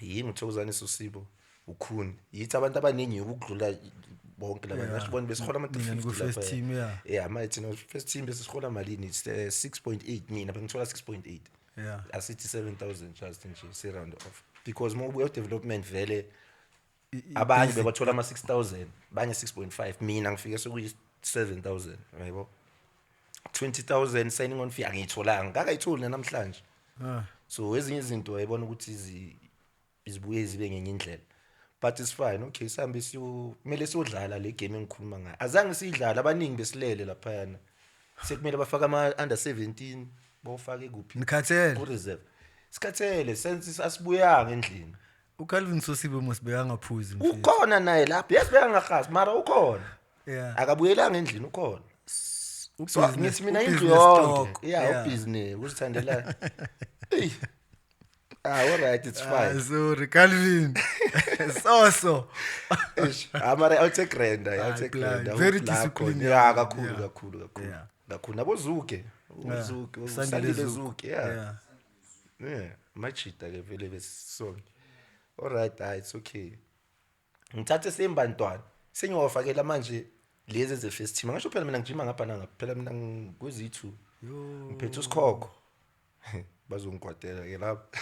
Yimi uThokozani Sosibo, uKhuni. Yithi abantu abaningi ukudlula bonke laba. Yeah. Ngasho bona besihola ama Nina 350 niku-first lapha. team, yeah. Yeah, manje thina first team besihola malini? It's 6.8 mina bengithola 6.8. Yeah. Asithi 7000 just nje si round off. Because uma ubuya development vele abanye bebathola ama 6000, banye 6.5, mina ngifike sekuyi 7000, yabo. 20000 signing on fee angiyitholanga, ngakayitholi namhlanje. Ah. So ezinye izinto wayebona ukuthi izibuye zibe ngenye indlela. But it's fine. Okay, sihambe siyo kumele siyodlala le game engikhuluma ngayo. Azange siyidlale, abaningi besilele laphayana. Sekumele bafake ama under 17, bawufake kuphi? Nikhathele. Ku reserve. Sikhathele sense asibuyanga endlini. uCalvin Sosibo mos bekangaphuzi mfethu. Ukhona naye lapha. Yes bekangahasi mara ukhona. Yeah. Akabuyelanga endlini ukhona. So Ubusiness- ngithi mina indlu ubusiness yonke. talk. Yeah, ubusiness uzithandela. Hey. Ah, all right, it's Ah, fine. sorry Calvin. So. Eish, ah, mara awuthe grand, Ah, awuthe blind. grand. Very disciplined, Yeah, yeah. kakhulu Yeah. kakhulu kakhulu. Yeah. Kakhulu naboZuke. Yeah. uZuke, Sandile uSandile Zuke. Zuke, yeah. Yeah. Yeah, majita ke vele besisonke. All right, ah, it's okay. Ngithathe sembantwana. Sengiwafakela manje lezi ze first team. Ngisho phela mina ngijima ngapha nangapha. Phela mina ngikuzi2. Ngiphethe usikhokho. Bazongikwatela ke lapha.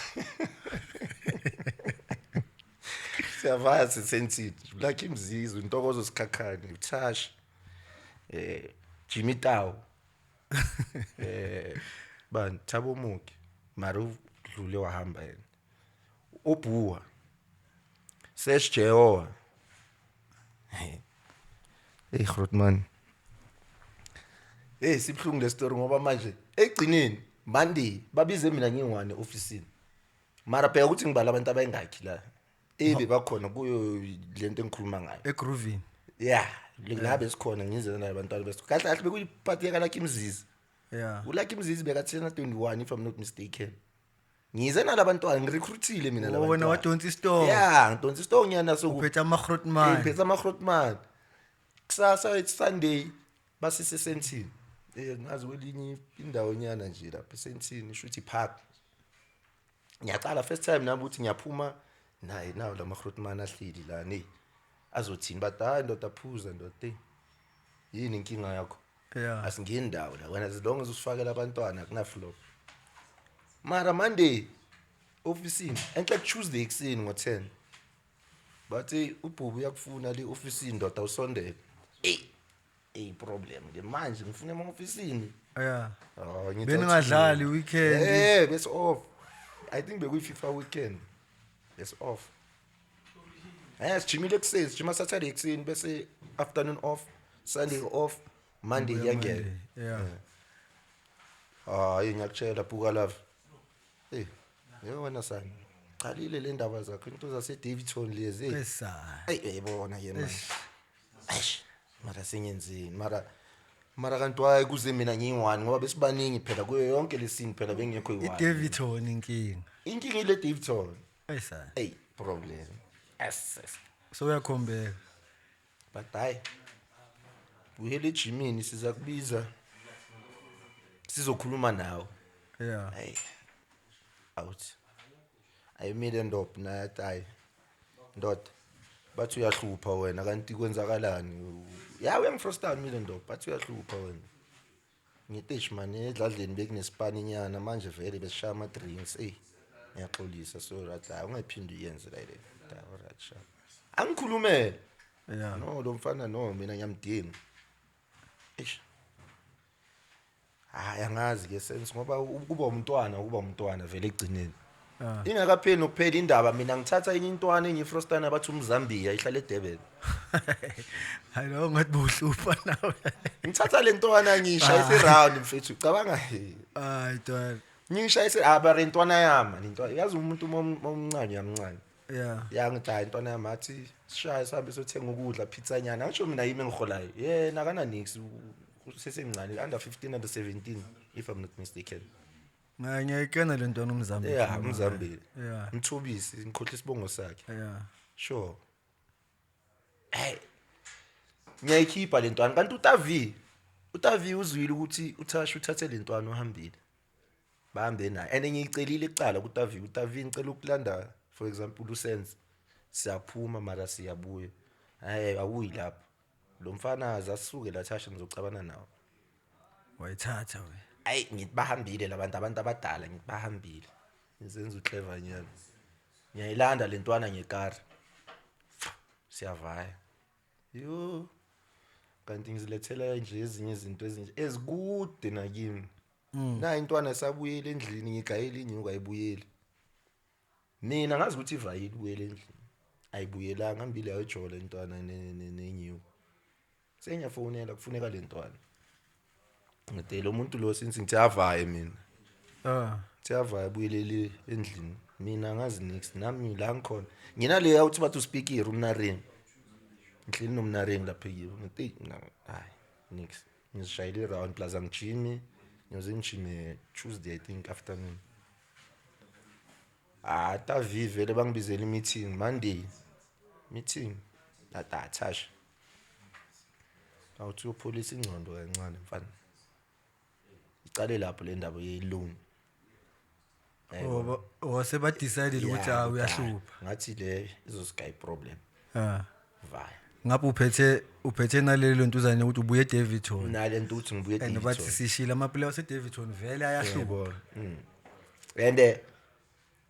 Siyavaya sisensini. Lucky Mzizi, Ntokozo Sikhakhane, uTash. Jimmy Tau. Bani Thabo Mooki. Mara udlule wahamba yena. Obhuwa. Sesh Jehoa. Hey Grootman. Hey sibhlungu le story ngoba manje egcineni Monday babize mina ngingiwane officeini. Mara bheka ukuthi ngibala abantu abayingakhi la. Ebe bakhona kuyo lento engikhuluma ngayo. Egrooving. Yeah, la besikhona ngize nabantwana besikhona. Kahle kahle bekuyiphathi yaka Lucky Mzizi. Yeah. uLucky Mzizi bekathena 21 if I'm not mistaken. Ngize nalabantwana ngirecruitile mina Oh, labantwana. wena wadonsa isitoko. Yeah, ngidonsa isitoko ngiyana soku. Uphethe ama-Grootman. Ngiphethe ama-Grootman. Kusasa it's Sunday basise Sentini. Ngazi kwelinye indawo nyana nje lapha eSentini shuthi park. Ngiyaqala first time nami ukuthi ngiyaphuma naye nawo lama Grootman ahleli la ne. Azothini bathi hayi ndoda phuza ndoda. Eh. Yini inkinga yakho? Yeah. Asingeni ndawo la wena as long as usifakela abantwana akuna flop. Mara Monday officeini enhle Tuesday ekseni ngo10. Bathi ubhubu uyakufuna le officeini ndoda usondele. Ey ey problem ke manje ngifuna ema officeini. Yeah. Oh ngithi Beningadlali weekend. Bes off. I think bekuyi FIFA weekend. Bes off. Sijimile ekuseni, sijima Saturday ekuseni bese afternoon off, Sunday off, Monday iyangena. Yeah. Ah, hey ngiyakutshela buka love. Hey, yebo wena sani. Qalile le ndaba zakho into zase Davidson lezi. Hey, Esa. hey uyayibona ke manje. Eish, mara sengenzeni? Mara kanti hayi kuze mina ngiyi-one ngoba besibaningi phela kuyo yonke lesini phela bengekho yi-one. iDavidson inkinga. Inkinga ile Davidson. Esa. Hey, problem. Yes. yes. So uyakhombeka. But hayi. Buyele ejimini siza kubiza. Sizokhuluma nawe. Yeah. Hey. Out. Ayimile ndop naye athi hayi. Ndoda. Bathi uyahlupha wena kanti kwenzakalani? Ya uyangifrustana mina ndop, bathi uyahlupha wena. Ngithi man edladleni bekunesipani nyana manje vele besishaya ama drinks. Ey. Ngiyaxolisa so right la ungayiphindi uyenze la le. All right sha. Angikhulumele. Yeah. No lo mfana no mina ngiyamdinga. Eish. Hayi angazi ke sense ngoba ukuba umntwana vele egcineni. Ingakapheli nokuphela indaba, mina ngithatha enye intwana, enye ifrostana, bathi umZambia, ihlala eDurban. Hayi, lo ngathi buhlupha nawe. Ngithatha le ntwana, ngiyishayise round, mfethu, cabanga, he. Hayi ntwana. Ngiyishayise abare intwana yami, intwana, yazi umuntu uma umncane uyamncane. Ya, ngithi hayi, intwana yami, athi sishaye sihambe sothenga ukudla, pizza nyana. Ngisho mina yimi engiholayo, yena akana nix, usesemncane, under 15, under 17, if I'm not mistaken. Ngiyayikena le ntwana umZambia. Yeah, umZambia. Mthubisi, ngikhohle isibongo sakhe. Sure, hey, ngiyayikhipha le ntwana, kanti utavi uzwile ukuthi uThasha uthathe le ntwana, uhambile, bahambe naye, and ngiyicelile ekucala kuTavi, uTavi, ngicela ukulanda, for example, uSense, siyaphuma mara siyabuya. Hayi, awuyi lapho, lo mfana azasuke la, Thasha, ngizocabana nawe. Wayithatha we. Ayi, ngithi bahambile labantu, abantu abadala, ngithi bahambile, ngizenza uclever nyana. Ngiyayilanda le ntwana ngekari, siyavaya, yo, kanti ngizilethela nje ezinye izinto ezinje ezikude nakimi. Na intwana isabuyela endlini, ngigayela inyuka, ayibuyeli. Mina ngazi ukuthi ivayile, ibuyele endlini, ayibuyelanga, hambile yayojola intwana nenyuka. Sengiyafonela, kufuneka le ntwana. Ngide lo muntu lo, since ngithi avaye mina, ngithi avaye, abuyelele endlini, mina ngazi nix. Nami la ngikhona nginaleya uthi bathi uspeaker umnaring, ngihleli nomnaring lapha kiyo, ngithi "Eyi, mina hayi, nix, ngizishayele i-round, plus angijimi, ngiyoze ngijime Tuesday, I think, afternoon." Ah, tavi vele bangibizela i-meeting Monday, meeting athi, "Thasha, awuthi uyopholisa ingcondo kancane, mfana." Icale lapho le ndaba ye-loan. Oh, wase ba-decide ukuthi Ya, ah, uyahlupha. Ngathi le izosigaya i-problem. Vaya. Ngapha uphethe nalelo ntuzane ukuthi ubuye eDaveyton. Nale nto ukuthi ngibuye And bathi eDaveyton. sishila ama-player waseDaveyton vele ayahlupha. And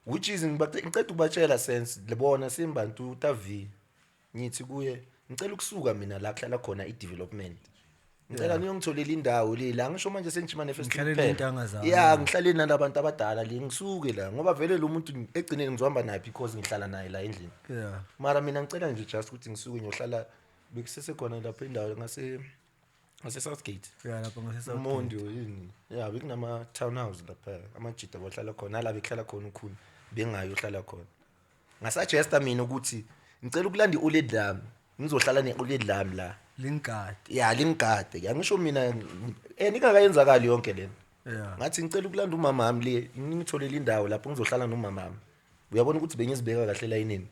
which is ngiceda ukubatshela sense lebona simbantu utavi, ngithi kuye ngicela ukusuka mina la kuhlala khona i-development, ngicela niyongitholela indawo le la, ngisho manje sengijima ne-first team Ngihlale kuphela. ney'ntanga zami. Ya, ngihlale nalabantu abadala le, ngisuke la, ngoba vele lo muntu egcineni ngizohamba naye because ngihlala naye la endlini. Mara mina ngicela nje just ukuthi ngisuke ngiyohlala, bekusesekhona lapho indawo ngase Southgate. Yeah, lapha ngase Umondi yini, ya, bekunama townhouse lapha, amajida bahlala khona la, bekuhlala khona ukhulu, bengayo uhlala khona. Ngasuggesta mina ukuthi ngicela ukulanda i-old lami, ngizohlala ne-old lami la. Lingadi. Ya, lingigade, ya, ngisho mina ingakayenzakali yonke lena. Ngathi ngicela ukulanda umama wami le, ngitholele indawo lapho ngizohlala nomama wami. Uyabona ukuthi bengizibeka kahle layinini.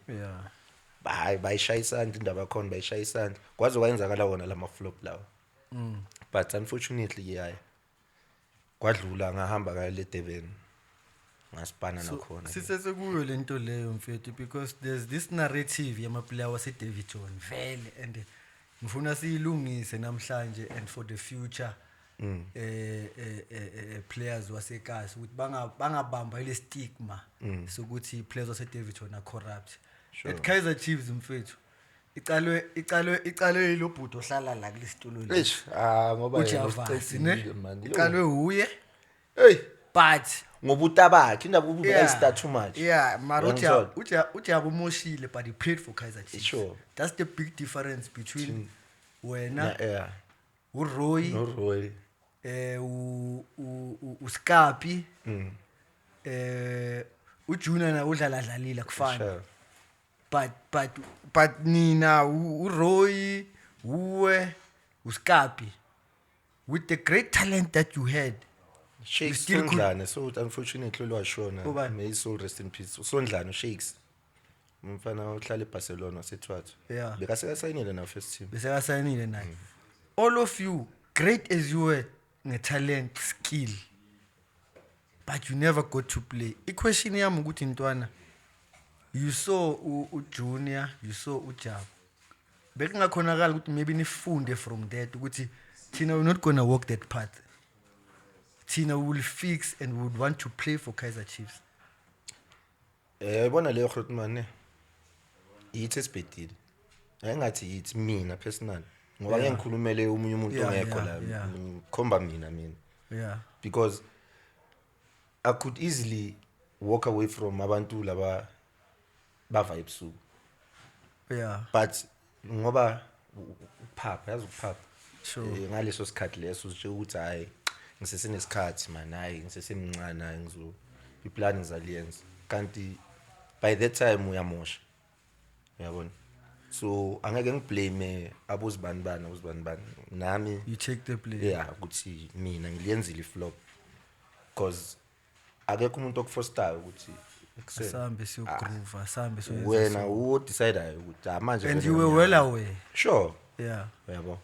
Hayi, bayishaya isandla indaba yakhona, bayishaya isandla, kwaze kwayenzakala wona lama flop lawa. But unfortunately ke, hayi, kwadlula, ngahamba ngale Durban, ngasipana nakhona ke. Sisesekuyo lento leyo, mfethu, because there's this narrative yama-player wase-Daveyton vele, and ngifuna siyilungise namhlanje and for the future players wasekasi, ukuthi bangabamba ile stigma sokuthi players wase-Daveyton are corrupt. At Kaizer Chiefs, mfethu, icalwe yilo bhuti ohlala la kulesitulo lesi. Eish, ah, ngoba yena uJavasi usiqedile, ne man. Yo. Icalwe uye. Hey. But Ngoba utabakhe indaba ukuba yeah, too much. Yeah, mara Uyangithola? uJabu umoshile, but he played for Kaizer Chiefs. That's the big difference between wena, uRoy, noRoy, uSkapi, uJunior na udlala dlalile kufana. But nina, uRoy, uwe, uSkapi, with the great talent that you had, Shakes still Sondlane, so unfortunately lwashona. Ubani? May his soul rest in peace. Usondlane uShakes, umfana ohlala eBarcelona wasethwathu. Bekasekasayinile na first team. Besekasayinile naye. All of you, great as you were nge-talent, skill, but you never got to play. I-question yami ukuthi, ntwana, you saw uJunior, you saw uJabu, bekungakhonakala ukuthi maybe nifunde from that ukuthi thina we're not gonna walk that path, thina we will fix and we would want to play for Kaizer Chiefs? Yabona leyo, Grootman, ne yithi esibhedile, ayingathi yithi mina personal, ngoba ngeke ngikhulumele omunye umuntu ongekho la. Ngikhomba mina yeah because I could easily Walk away from abantu laba bava ebusuku. But ngoba ukuphapha, yazi ukuphapha. Ngaleso sikhathi leso uzitshela ukuthi hayi, ngisesenesikhathi man, hayi, ngisesemncane, hayi, ngizo iplan ngizaliyenza, kanti by that time uyamosha, uyabona? So angeke ngiblame abozibani bani, abozibani bani, nami. You take the blame. Yeah, ukuthi mina ngiliyenzile iflop, because akekho umuntu okufostayo ukuthi ekuseni. Asambe siyogroove, asambe siyoyenza. Wena So. uwo-decidayo ukuthi ah, manje And vele you were ngiyaya. well aware. Sure. Uyabo,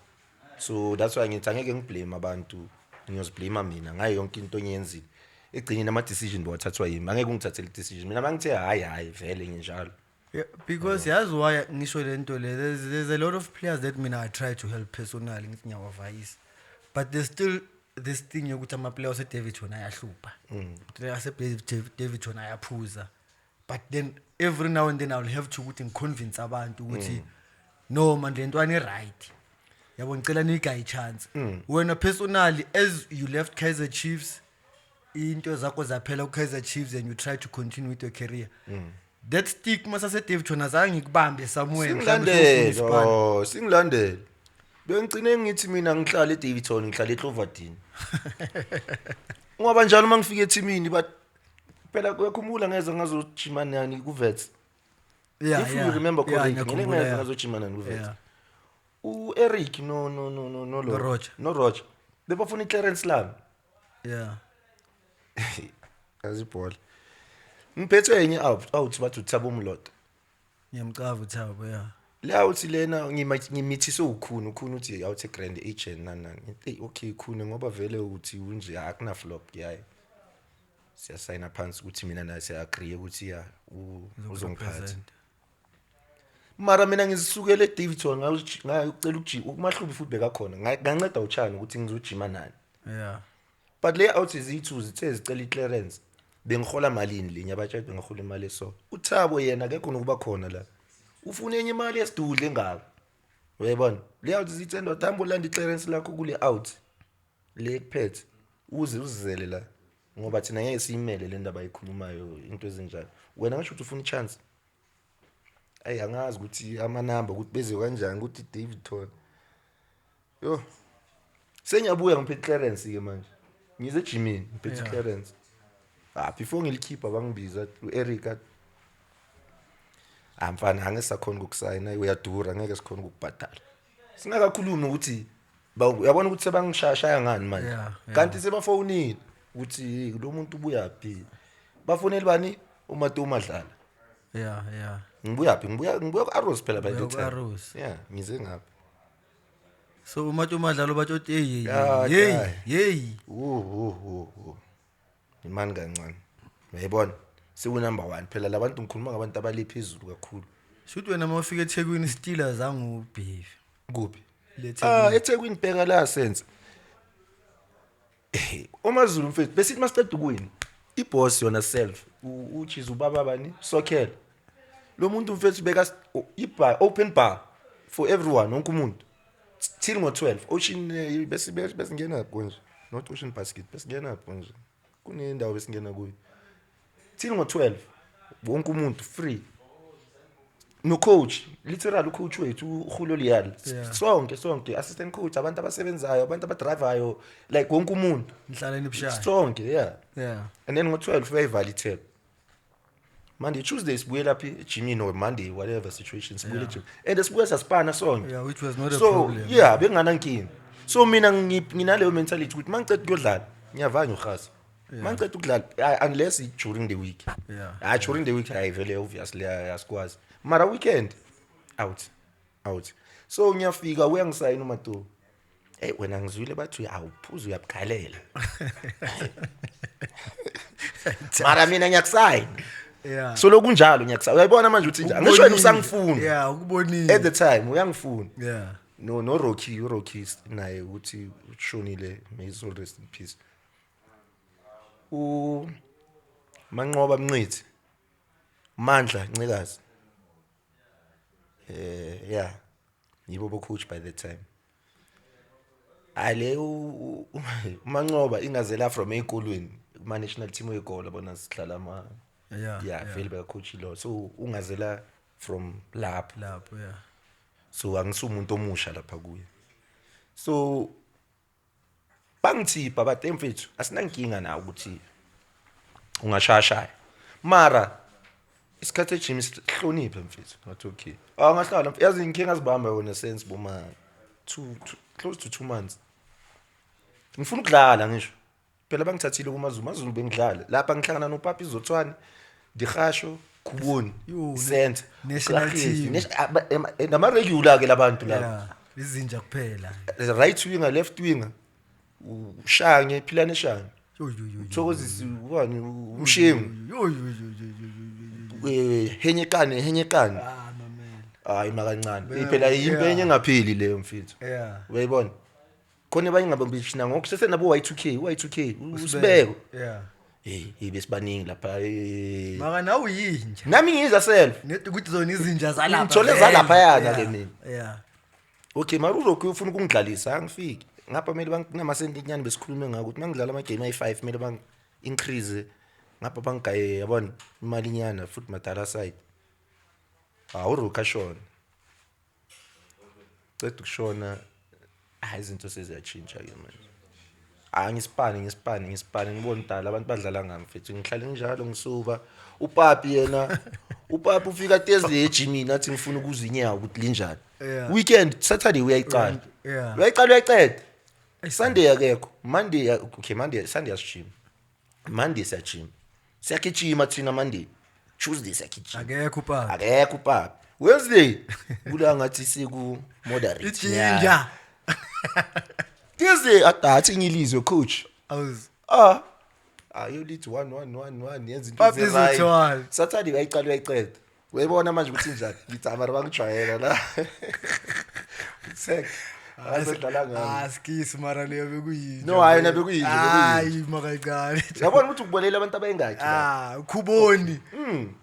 so that's why ngithi angeke ngiblame abantu, ngiyoziblame mina ngayo yonke into engiyenzile. Egcineni ama-decision bowathathwa yimi, angeke ungithathele i-decision. Mina mangithe hhayi, hhayi, vele nginjalo. Yeah, because yazi why ngisho le nto le, there's a lot of players that mina I try to help personally, ngithi ngiyawavayisa, but there's still this thing yokuthi ama-player ase-Daveyton ayahlupha, player ase-Daveyton ayaphuza. But then every now and then I'll have to ukuthi ngiconvince abantu ukuthi no man, le ntwana i-right, yabo, ngicela niyigaye i-chance. Wena personally, as you left Kaizer Chiefs, into zakho zaphela ku-Kaizer Chiefs, and you try to continue with your career, that stigma sase-Daveyton azange ngikubambe somewhere, mhlawumbe sewufuna Singilandele. isipani? Oh, singilandele. Bengigcine ngithi mina ngihlala eDaveyton, ngihlala eCloverdene, ngoba njalo uma ngifika ethimini, but phela uyakhumbula ngeza ngazojima nani kuVets? Yeah, If yeah. you remember Yeah, correctly, ngeke ngiyakhumbula, ngeza ngazojima nani kuVets. U-Eric no No Roger. No Roger bebafuna i-clearance lami. Yazi ibhola, ngiphethe enye out bathi uThabo Mloto. Ngiyamcava uThabo, yeah. Le out lena ngimithiswe ukhuni, ukhuni uthi out grand agent nani nani. Ngithi, "Hey, okay khuni, ngoba vele uthi unje akuna flop, yayi siyasayina phansi ukuthi mina naye siya-agree ukuthi ya, uzongiphatha." Represent. Mara mina ngizisukele eDaveyton, ngayocela ukujima uMahlubi, futhi bekakhona. Nganceda uchani ukuthi ngizojima nani. But le out iziyi-two zithe zicela i-clearance, bengihola malini le, ngiyabatshela ukuthi bengihola imali eso. UThabo yena akekho nokuba khona la, ufuna enye imali esidudle engaka, uyayibona? Le out zithe, "Ndoda, hamba ulanda i-clearance lakho kule out le kuphethe, uze uzizele la, ngoba thina ngeke siyimele le ndaba ayikhulumayo, into ezinjalo. Wena ngisho ukuthi ufuna i-chance." Ayi, angazi ukuthi amanamba ukuthi beze kanjani ukuthi Daveyton. Yo, sengiyabuya ngiphethe clearance ke manje, ngize ejimini ngiphethe clearance. Ah, before ngilikhipha bangibiza u-Eric athi, "Ah mfana, angeke sakhona ukukusayina, uyadura, ngeke sikhona ukukubhadala." Singakakhulumi ukuthi uyabona ukuthi sebangishaya ngani manje. Kanti sebafonile ukuthi, "Hey, lo muntu ubuyaphi?" Bafonele bani? UMato Madlala. Yeah. Ngibuyaphi? Ngibuya ku-Arrows phela by the Ubuya time. ku-Arrows. Yeah, ngize ngapha. So uMato Madlala batsho ukuthi hey, Ya, hey, hayi. hey. Wu imani kancane, uyayibona, seku-number one phela labantu, ngikhuluma ngabantu abale phezulu kakhulu. Shuthi wena uma ufika eThekwini still azange ubehave. Kuphi? Le. Ah, eThekwini, bheka la, sense uMazulu mfethu, besithi masiqeda ukuwina, iboss yona self which is ubaba bani Sokhela, lo muntu mfethu beka ibar, open bar for everyone, wonke umuntu till ngo-12, Ocean, bese besingena konje, not Ocean Basket, besingena konje kunendawo besingena kuyo till ngo-12, wonke umuntu free, no coach, literal ucoach wethu uHulo Liyali. Sonke sonke, assistant coach, abantu abasebenzayo, abantu abadrivayo, like wonke umuntu. Nihlala nibushaya. Sonke, yeah. And then ngo-12 uyayivala ithebe. Monday, Tuesday sibuyela phi? Ejimini, or Monday, whatever situation, sibuyele ejimini and sibuye sasipana sonke. Yeah, which was not a So problem. yeah, benganankinga. So mina nginaleyo mentality ukuthi mangiceda ukuyodlala ngiyavanya uhasa, mangiceda ukudlala, unless during the week. Hayi, during the week hayi, vele obviously asikwazi, mara weekend out out. So ngiyafika, uyangisayina uMato, "Hey wena, ngizwile bathi awuphuza, uyabukhalela, mara mina ngiyakusayina." So lokunjalo ngiyakusayina, uyayibona manje ukuthi nje angisho wena usangifuna. Yeah, ukubonile. At the time uyangifuna. No Rocky, uRocky naye ukuthi ushonile, may his soul rest in peace. U Manqoba Mnqithi, Mandla Ncikazi, yeah, yibo bo coach by the time. Ale uManqoba ingazela from ezikolweni, kuma national team wezikolo, bona sidlala ama Yeah, vele beka-coach ilo, so ungazela from lapho. Lapho, yeah. So angisumuntu omusha lapha kuye, so bangithipha bathi, mfethu, asinankinga nawe ukuthi ungashashaya, mara isikhathi ejim sihloniphe, mfethu. Ngathi okay. Ah, ngahlala, yazi ngikhe ngazibamba yona sense boma two, close to 2 months ngifuna ukudlala. Ngisho phela bangithathile kumaZulu, maZulu bengidlala lapha, ngihlangana noPapi Zothwane, Dihasho Khuboni. Yo, Center. National team. Nama-regular ke labantu laba. Yeah, izinja kuphela. Right winger, left winger, ushange philane shange. Yo yo yo yo. Thokozisi ubani, umshengu. Yo yo yo yo yo yo yo. Henyekane henyekane. Ah, mamela. Hayi, makancane. Phela yimpe enye engapheli leyo, mfethu. Uyayibona, khona abanye ngabambishina ngoku sesenabo Y2K, Y2K usibeko. Hey, hey, besibaningi lapha. Maka nawe uyinja. Nami ngiyiza self. Nedi ukuthi zona izinja zalapha. Ngithole vele. zalaphayana ke mina. Okay, mara uzokhu ufuna ukungidlalisa, angifiki ngapha, kumele kunamasentinyana besikhulume ngako ukuthi mangidlala amagame ayi-5 kumele bang-increase ngapha, bangigaye, yabona, imalinyana futhi madala side. Hawu, uRook ashona, ceda ukushona, hayi, izinto seziyatshintsha-ke manje. Hayi, ngisipane ngisipane ngisipane, ngibone dala abantu badlala ngami, mfethu, ngihlale njalo ngisuba upapi. Yena upapi ufika Thursday ejimini, athi ngifuna ukuzwa inyawo ukuthi linjani. Weekend, Saturday uyayicala. Uyayicala, uyayiceda. Sunday akekho, Monday okay, Monday, Sunday asijima, Monday siyajima, siyagijima thina Monday, Tuesday siyagijima. Akekho uPapi. Akekho upapi. Wednesday kula ngathi siku moderate. Ijinja. Thursday athi ngilizwe coach. Awuz. Ah, ayolithi 1 1 1 1, yenza into Papi ezi-right. Zothwane. Saturday uyayicala, uyayiceda. Uyayibona manje ukuthi njani, ngithi amara bangijwayela la. Sek azodlala ngami. Ah, skisi, mara leyo bekuyinja. No, hayi, yona bekuyinja, bekuyinja. Hayi, makancane. Yabona ukuthi ukubolela abantu abayingakhi la. Ah, Khuboni.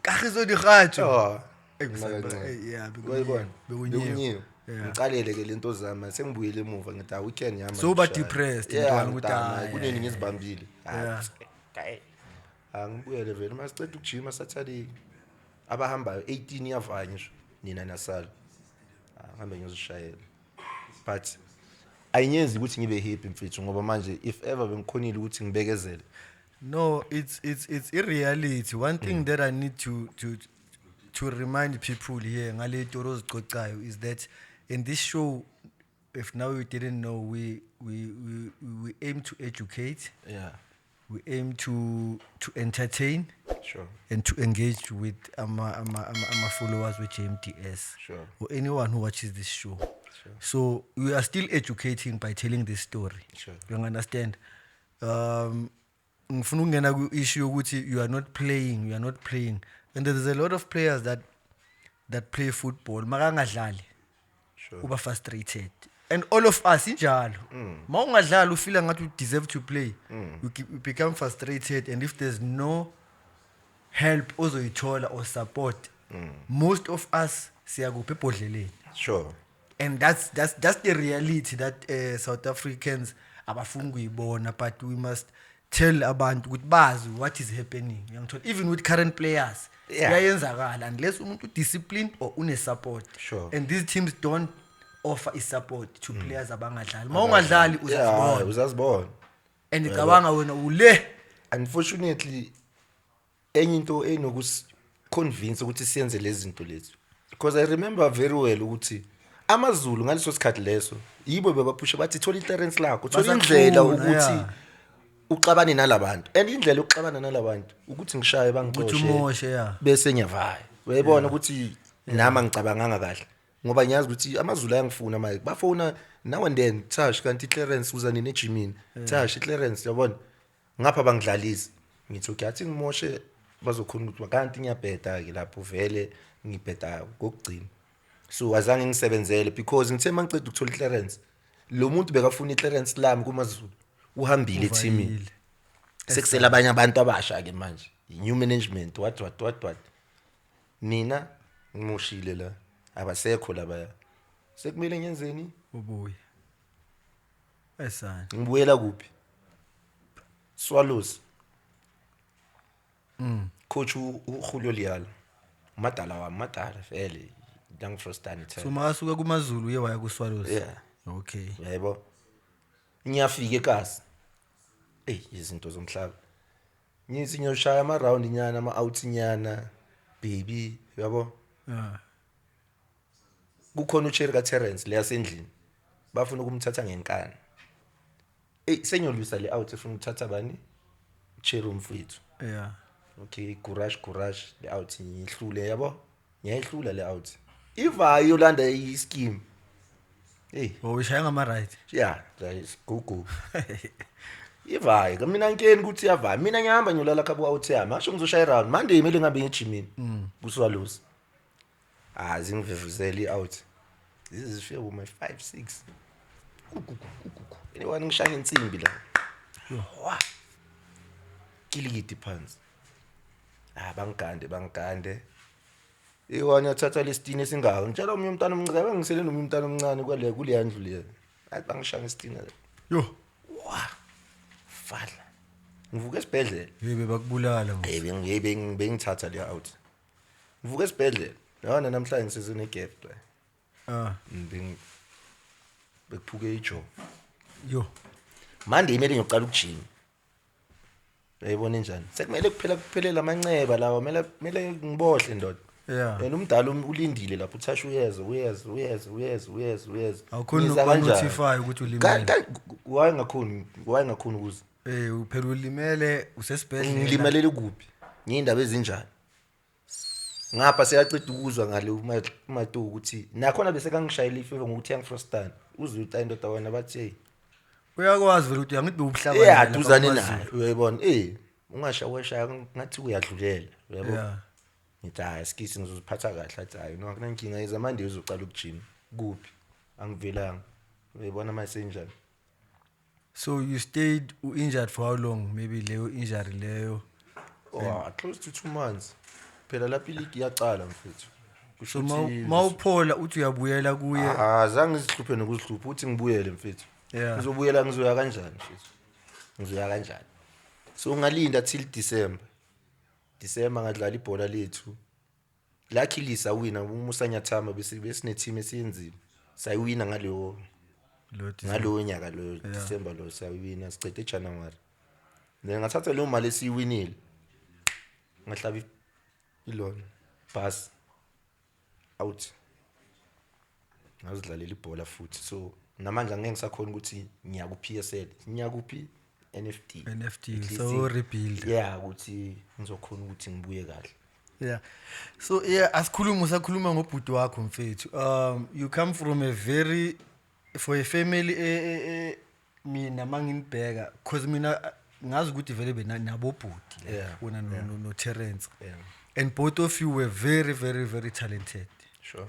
Kagiso Dikgaco. Ah. Eh, Makancane. yeah, bekunyiwe. Uyayibona. Bekunyiwe. Bekunyiwe. Yeah. Ngicalele ke lento zami, sengibuyele emuva, ngithi ah, weekend yami. So uba ngishaya. depressed, Yeah, mntwana, ukuthi, ngidama, ah, kunini ngizibambile. Yeah. Hayi, angibuyele vele masiceda ukujima Saturday, abahambayo 18 iyavanya ngisho nina nasala. Ah, ngihambe ngiyozishayela, but ayinyenzi ukuthi ngibe happy, mfethu, ngoba manje if ever bengikhonile ukuthi ngibekezele. No, it's a reality. One thing that I need to remind people here ngale story ozicocayo is that in this show, if now you didn't know, we aim to educate, we aim to entertain and to engage with ama followers with JMDS or anyone who watches this show. So we are still educating by telling this story. You understand? Ngifuna ukungena ku-issue yokuthi you are not playing, you are not playing. And there's a lot of players that play football makangadlali uba frustrated, and all of us injalo. Ma ungadlali ufeel ngathi you deserve to play, you become frustrated, and if there's no help ozoyithola or support, most of us siyakuphi? Ebhodleleni. And that's the reality that South Africans abafuni kuyibona, but we must tell abantu ukuthi bazi what is happening, uyangithola? Even with current players, kuyayenzakala unless umuntu disciplined or une support. And these teams don't offer i support to players abangadlali. Mawungadlali, uzazibona. Uzazibona. And icabanga wena ule. Unfortunately, enye into enokusiconvince ukuthi siyenze lezi zinto lezi, because I remember very well ukuthi AmaZulu ngaleso sikhathi leso yibo bebaphusha bathi thola i-clearance lakho, thola indlela Basakhula, ukuthi uxabane nalabantu, and indlela yokuxabana nalabantu ukuthi ngishaye ukuthi bangixoshe umoshe, yeah. Bese ngiyavaya, uyayibona ukuthi nami angicabanganga kahle, ngoba ngiyazi ukuthi AmaZulu ayangifuna manje, bafona now and then, touch kanti i-clearance uza nini ejimini, touch i-clearance, yabona, ngapha bangidlalisi. Ngithi okay, athi ngimoshe bazokhona ukuthi kanti ngiyabheda-ke lapho, vele ngibheda kokugcina. So azange ngisebenzele because ngithe uma ngiceda ukuthola i-clearance, lo muntu bekafuna i-clearance lami kumaZulu uhambile ethimini. Uvayile. Sekusela abanye abantu abasha-ke manje, new management, what what what what, mina ngimoshile la, abasekho labaya, sekumele ngenzeni? Ubuye esana. Ngibuyela kuphi? Swallows. Coach uJulio Leal. Umadala wami, madala vele. Young Frostani. So makasuka kumaZulu uye waya ku-Swallows. Yeah. Okay. Yebo. Ngiyafika ekasi. Ey, izinto zomhlaba. Ngithi ngiyoshaya ama round nyana, ama out nyana, baby, yabo. Yeah. Kukhona uCherry kaTerence leyasendlini. Bafuna ukumthatha ngenkani. Ey, sengiyolwisa le out efuna ukuthatha bani? Cherry umfowethu. Yeah. Okay, gurash gurash le out ngihlule yabo. Ngiyayihlula le out. Ivayo yolanda i-scheme. Hey, Wawushaya ngama right. yeah, go go. Ivayo, mina ngikeni ukuthi iyavaya. Mina ngihamba ngiyolala khabo out yami. Asho ngizoshaya round. Monday kumele ngabe ngejimini. Kuswalozi. Ah, zingivevuzela i-out. Zifike kuma 5 6. Anyone ngishaya insimbi la. Wa. Kilikiti phansi. Ah, bangigande bangigande. Iwani yathatha lesitini esingaka. Ngitshela omunye umntana omncane, bengisele nomunye umntana omncane kwale kuleya ndlu leya. Athi bangishaya ngesitini. Yo. Wa. Fadla. Ngivuka esibhedlela. Yebe bakubulala ngo. Hey bengithatha le out. Ngivuka esibhedlela. Yona namhlanje ngisesene gap la. Ah. Beng bekuphuke ijaw. Yo. Manje imele ngiyoqala ukujima. Uyayibona njani? Sekumele kuphela kuphelele amanceba lawa, kumele kumele ngibohle ndoda. Yeah. Yena umdala ulindile lapho uthasha uyeza uyeza uyeza uyeza uyeza uyeza. Awukhoni Ngiza kanjani? nokuba-notify ukuthi ulimele. Why ngakhoni? Why ngakhoni ukuza? Eh uphela ulimele usesibhedlela. Ngilimalele kuphi? Ngiyindaba ezinjani? Ngapha seyaceda ukuzwa ngale uMatu ukuthi nakhona bese kangishayela ifever ngokuthi yangifrostana. Uzwe uthi indoda wena bathi hey. Uyakwazi vele ukuthi angithi bewuhlaba Yeah, duzane naye. Uyayibona? Eh, ungasha weshaya ngathi uyadlulela, uyabo? Yeah. Ngithi hayi skisi ngizoziphatha kahle athi hayi no akunankinga iza manje uzocala ukujima. Kuphi? Angivelanga. Uyayibona manje senjani? So you stayed injured for how long? Maybe leyo injury leyo. Oh, close to 2 months. Phela lapha iligi iyaqala mfethu. Kusho So ukuthi mawuphola uthi uyabuyela kuye. Ah, zange ngizihluphe nokuzihlupha uthi ngibuyele mfethu. Yeah. Ngizobuyela ngizoya kanjani mfethu? Ngizoya kanjani? So ngalinda till December. December ngadlala ibhola lethu. Luckily sawina uMusa Nyathama bese besine team esiyenzile. Sayiwina ngaleyo Lo December. ngalowo nyaka lo December lo sayiwina sicede January. Then ngathatha leyo mali esiyiwinile. Ngahlaba ilona bus out. Ngazidlalela ibhola futhi. So namanje angeke ngisakhona ukuthi ngiya ku PSL, ngiya kuphi NFD. NFD, At least so rebuild. Yeah, ukuthi ngizokhona ukuthi ngibuye kahle. Yeah. So yeah, asikhuluma usakhuluma ngobhuti wakho mfethu. You come from a very for a family mina manginibheka because mina ngazi ukuthi vele bena nabobhuti like Yeah, wona no Terence. Yeah. And both of you were very very very talented. Sure.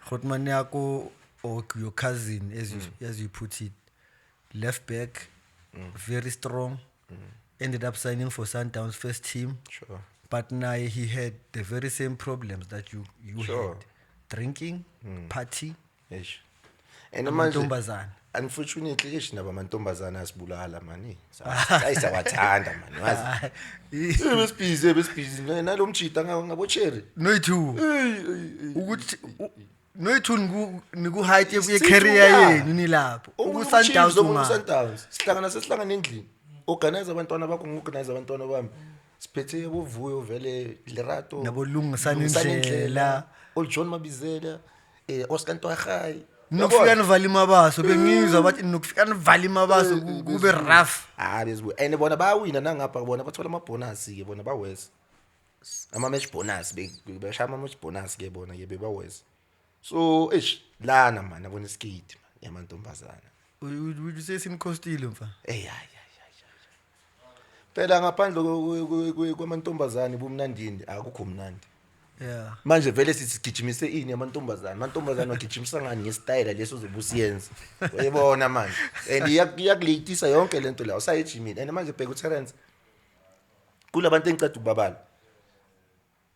Grootman yako or your cousin as you as you put it, left back, very strong. Ended up signing for Sundowns first team. Sure. But now he had the very same problems that you Sure. had. Drinking, party, Eish. And manje amantombazana. unfortunately eish naba amantombazana asibulala mani. Ayisawathanda mani wazi. Besibhizi besibhizi nalomjita ngabo cherry. Noyithu. Ukuthi noyithu niku height ye Sithu, career yeah. yenu nilapho. Uku Sundowns uma uma. Sundowns. Sihlangana sesihlangana endlini. Organize abantwana bakho ngorganize abantwana bami. Siphethe bovuyo vele Lerato. Nabo Lungisani Lungisani Ndlela. Old John Mabizela, Oscar Ntwagai. Nokufika nivala imabaso bengizwa bathi nokufika nivala imabaso kube rough. Ah bezibuya. And bona bayawina nangapha bona bathola ama bonus ke bona bawes. Ama match bonus beshaya ama match bonus ke bona ke bebawes. So eish lana man abona iskate man yamantombazana. Would you say sinikostile mfa? Ey ay ay ay. Phela ngaphandle kwamantombazane bumnandini akukho mnandi. Yeah. Manje vele sithi sigijimise ini amantombazane. Amantombazane wagijimisa ngani ngesitayela leso ozobe usiyenza. Uyayibona manje. And iyakuletisa yonke lento la usaye ejimini. And manje bheka uTerence. Kulabantu engiceda ukubabala.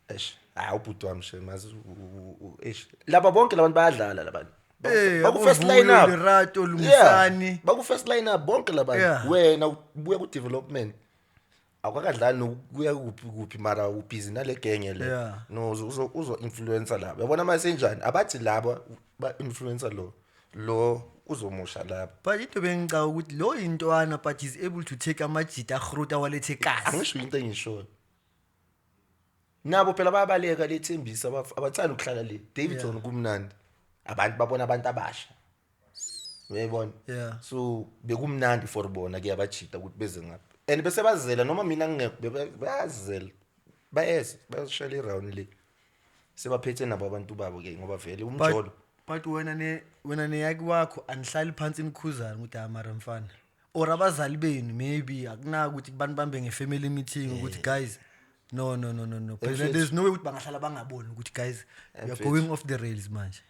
Eish, hayi ubhuti wami she mazi eish. Laba bonke labantu bayadlala labantu. Eh, Baku first aboVuyo, line up. Lerato, Lungisani. Baku first line up bonke labantu. Yeah. Wena ubuya ku development. Awukakadlali nokuya kuphi kuphi, mara ubhizi nale genge le. No, uzo influencer laba, yabona masenjani abathi laba ba influencer lo uzomosha laba. But into bengicaba ukuthi lo intwana, but he's able to take amajita ahrut awalethe kasi. Angisho into engishoyo, nabo phela bayabaleka lethembisa, abathanda ukuhlala le Davidson, kumnandi, abantu babona abantu abasha, uyayibona? Yeah. So bekumnandi for bona ke abajita ukuthi beze ngapha and bese bazela noma mina ngingekho, bayazela, bayeza bayashela iround le, sebaphethe nabo abantu babo ke ngoba vele umjolo. But wena neyaki wakho anihlali phansi nikhuzane ukuthi amara mfana, or abazali benu maybe akunaka ukuthi bantu bambe nge-family meeting ukuthi guys, no, no, no, no, no, phela Mfethu. there's no way ukuthi bangahlala bangaboni ukuthi guys, we are Mfethu. going off the rails manje.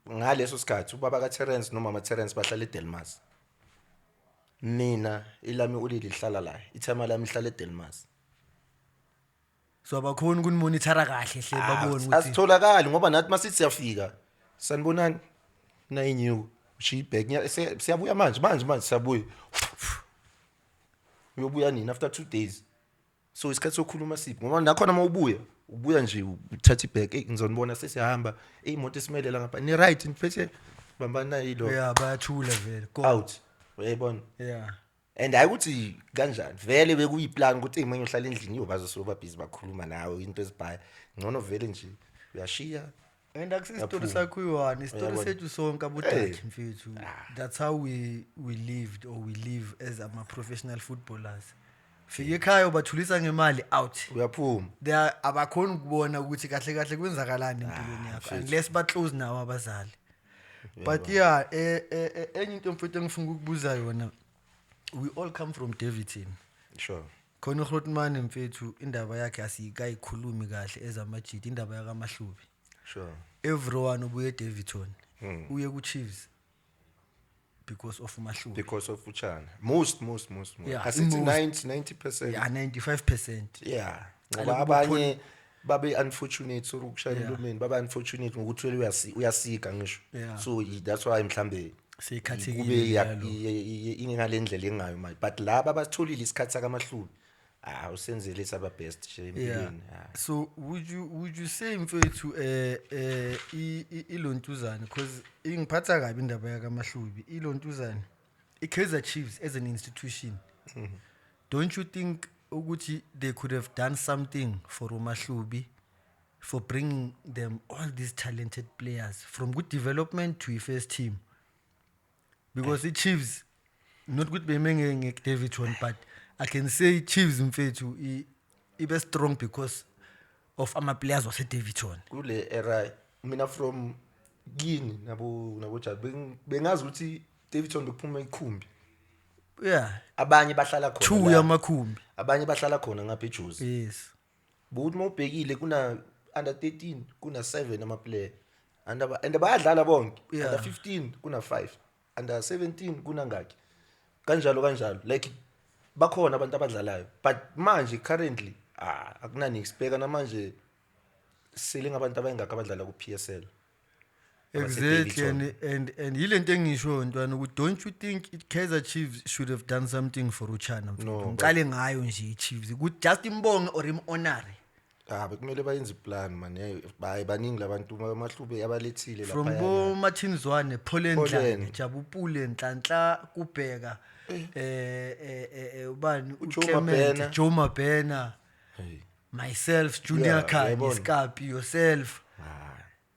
Ngaleso sikhathi ubaba kaTerence nomama Terence bahlala eDelmas, mina ilami ulili lihlala la, ithama lami lihlala eDelmas. So abakhoni ukunimonithara kahle hle babone ukuthi Asitholakali ngoba nathi masithi siyafika, sanibonani, nayinyuku ushiya ibhek, siyabuya manje manje manje siyabuya, uyobuya nini? After 2 days. So isikhathi sokukhuluma siphi? Ngoba nakhona uma ubuya, ubuya nje uthatha ibhek, eyi ngizonibona sesiyahamba, eyi imoto esimele la ngapha, ni right, niphethe bambana yilo. Yeah, bayathula vele, go. Out, uyayibona? Yeah. And hayi ukuthi kanjani vele bekuyiplan ukuthi eyi manje uhlala endlini iyobazo soba busy bakhuluma nawe into ezibhaya, ngcono vele nje uyashiya. And akusisitori Yaphuma. sakho uyi-one, isitori Uyabona? sethu sonke abodaki Hey. mfethu. That's how we lived or we live as ama-professional footballers. Fika ekhaya ubathulisa ngemali, out. Uyaphuma. They are abakhoni ukubona ukuthi kahle kahle kwenzakalani empilweni yakho mfethu. unless ba-close nawo abazali. But yeah, enye into mfethu engifuna ukukubuza yona, we all come from Daveyton. Khona uGrootman mfethu, indaba yakhe asiyikayikhulumi kahle ezamajiti, indaba yakaMahlubi. Everyone ubuye eDaveyton uye ku-Chiefs because of uMahlubi. Because of uchana, most most most most. Yeah, Asithi most. 90 90%. Yeah, 95%. Yeah, Cala ngoba kubo abanye babe unfortunate, sorry ukushaya Yeah. emlomeni, babe unfortunate ngokuthi vele uyasika ngisho. So that's why mhlambe Seyikhathekile kube njalo. ingale ndlela engayo manje, but laba abatholile isikhathi sakaMahlubi, ah, usenzele saba best nje empilweni. Ah. So would you say mfethu ilontuzane, because ingiphatha kabi indaba yakaMahlubi, ilontuzane, iKaizer Chiefs as an institution, don't you think ukuthi they could have done something for uMahlubi for bringing them all these talented players from good development to first team? Because i-Chiefs, not ukuthi beme nge-Daveyton, but I can say Chiefs mfethu ibe strong because of ama-players wase-Daveyton. Kule era mina from kini nabo Jabu, bengazi ukuthi Daveyton bekuphuma ikhumbi. Abanye bahlala khona Two la. yamakhumbi. Abanye bahlala khona ngapha eJozi. Bokuthi mawubhekile kuna under 13 kuna 7 ama player under and bayadlala bonke. Under 15 kuna 5, under 17 kuna ngaki, kanjalo kanjalo, like bakhona abantu abadlalayo, but manje currently, ah, akunani sibheka namanje sele ngabantu abayingakho abadlala ku PSL. Exactly, and yile nto engisho ntwana ukuthi don't you think it Kaizer Chiefs should have done something for uChana mfethu? No, but- Ngiqale ngayo nje iChiefs ukuthi just imbonge or imhonore. Ah, bekumele bayenze iplan man. Hey, bayi baningi labantu amahlube abalethile From laphayana. bo Martin Zwane, Paul Paul Ndlane, Ndlane. Jabu Pule, Nhlanhla Kubheka, ubani, uJoe uClement, Mabena. Joe Mabena, Hey. myself, Junior Yeah, Khanye, uyabona. Skapi, yourself,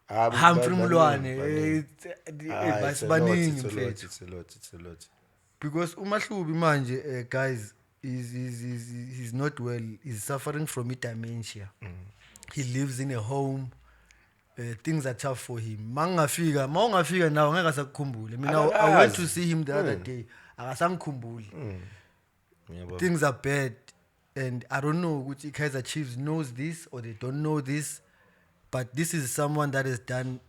Ah, Humphrey baningi, Mlwane, baningi. Ah, it's a lot, baningi it's a lot, mfethu. it's a lot, it's a lot. Because uMahlubi manje, guys, is he's not well, he's suffering from dementia. He lives in a home. Things are tough for him. Mangafika, mawungafika nawe ngeke asakukhumbule. Mina I went to Akakazi. see him the other day, akasangikhumbuli. Ngiyabona. Things are bad and I don't know ukuthi Kaizer Chiefs knows this or they don't know this, but this is someone that has done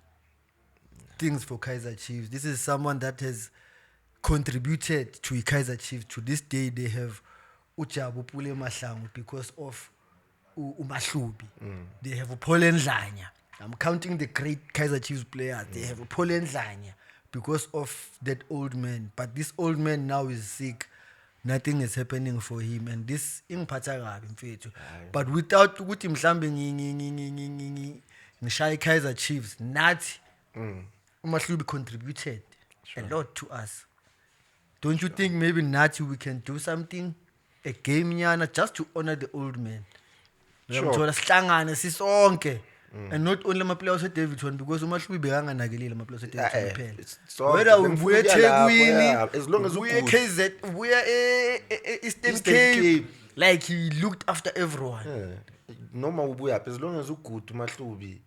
things for Kaizer Chiefs. This is someone that has contributed to Kaizer Chiefs. To this day they have uJabu Pule Mahlangu because of uMahlubi. They have uPaul Ndlanya. I'm counting the great Kaizer Chiefs players. They have uPaul Ndlanya because of that old man. But this old man now is sick. Nothing is happening for him, and this ingiphatha kabi, mfethu, but without ukuthi mhlambe ngishaya i-Kaizer Chiefs, nathi uMahlubi contributed a lot to us. Don't you think maybe nathi we can do something, a game nyana, just to honor the old man? Sure. Uyamthola, sihlangane sisonke, and not only ama-players e-Daveyton, because uMahlubi bekanganakeleli ama-players e-Daveyton kuphela. Sonke, Whether bengifuna ubuye ukuya lapho, eThekwini, yeah, as long as ubuye u-good. KZ, ubuye e-Eastern Eastern Cape, Cape. like, he looked after everyone. Yeah. Noma ubuyaphi, as long as u-good, uMahlubi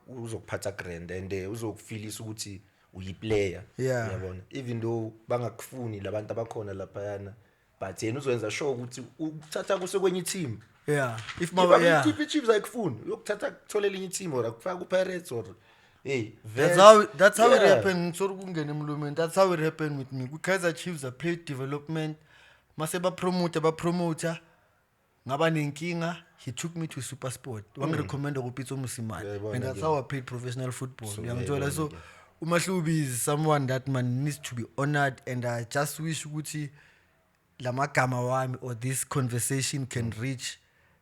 uzokuphatha grand and uzokufilisa ukuthi uyi-player. Uyabona, even though bangakufuni labantu abakhona laphayana, but yena uzoyenza sure ukuthi ukuthatha kusekwenye team. Yeah, if If maba, yeah. if i-Chiefs ayikufuni, uyokuthatha kutholela enye team or akufaka ku-Pirates or hey. That's how it happened. Sorry ukungena emlomeni. That's how it happened with me. Ku-Kaizer Chiefs I played development. Mase bapromote bapromoter ngaba nenkinga, he took me to SuperSport. Wangirecommenda kuPitso Mosimane. Uyayibona And that's ke. how I played professional football. Uyangithola, Uyayibona so ke. uMahlubi is someone that man needs to be honored, and I just wish ukuthi lamagama wami or this conversation can reach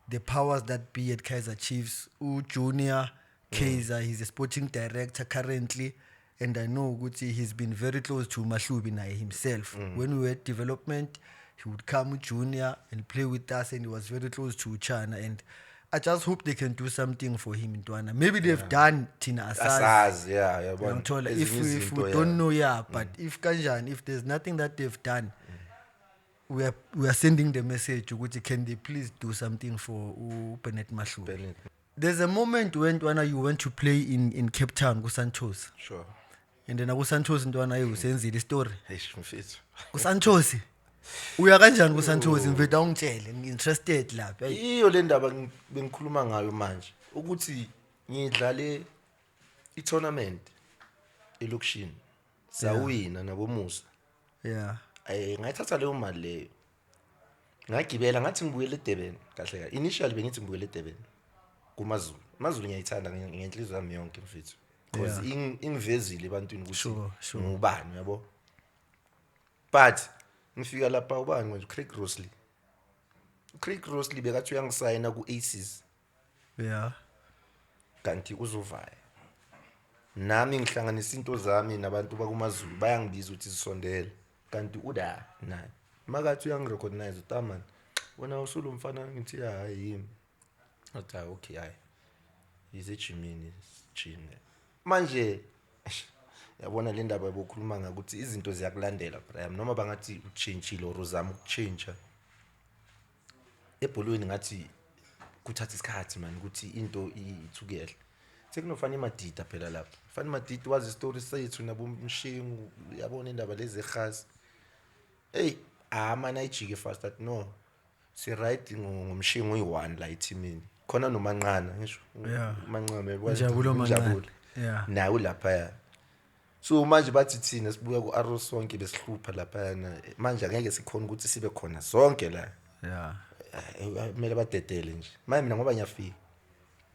the powers that be at Kaizer Chiefs. U Junior Kaizer, he's a sporting director currently, and I know ukuthi he's been very close to Mahlubi naye himself. When we were at development, he would come with Junior and play with us, and he was very close to Uchana, and I just hope they can do something for him, ntwana. Maybe they've done, thina asazi. Asazi, yeah, uyabona. Uyangithola, Ezinye if izinto, we don't know, yeah, but if kanjani, if there's nothing that they've done, we are sending the message ukuthi can they please do something for uBennett Mahlubi. Bennett. There's a moment when, ntwana, you went to play in Cape Town kuSantos. And then kuSantos, ntwana, hey, usenzile story. Eish, mfethu. KuSantos. Uya kanjani kuSantos, mfethu? Awungitshele, ngi-interested lapha. Hey. Iyo le ndaba bengikhuluma ngayo manje ukuthi ngidlale i-tournament elokishini, sawina nabomusa. Ngayithatha leyo mali leyo, ngagibela, ngathi ngibuyele eDurban. Kahle kahle, initially bengithi ngibuyele eDurban kumaZulu. AmaZulu ngiyayithanda ngenhliziyo yami yonke, mfethu, because ingivezile ebantwini ukuthi Sure. ngubani, uyabo. But ngifika lapha, ubani manje, Craig Rosley, Craig Rosley bekathi uyangisayina ku-Aces, kanti uzovaya nami ngihlanganisa into zami nabantu bakumaZulu, bayangibiza ukuthi sisondele, kanti uda naye makathi uyangirecognize, utamani wena usulo mfana. Ngithi hayi, yimi. Athi hayi, okay, hayi, yisejimini, gym manje. Eish, yabona le ndaba bokhuluma ngakuthi izinto ziyakulandela, Brian, noma bangathi utshintshile or uzama ukutshintsha ebholweni, ngathi kuthatha isikhathi man ukuthi into ithukele. Sekunofana imadida phela lapha, fana imadida wazi isitori sethu nabomshingu, yabona indaba lezi ehasi. Hey, amana ayijike fast, athi no, si right ngomshingo uyi-one la ethimini khona nomanqana ngisho. Umanqana. Njabulo Manqana. Njabulo. Naye ulaphaya. So manje bathi thina sibuya ku-Arrow sonke, besihlupha laphayana, manje angeke sikhona ukuthi sibe khona sonke la. Kumele badedele nje manje mina ngoba ngiyafika.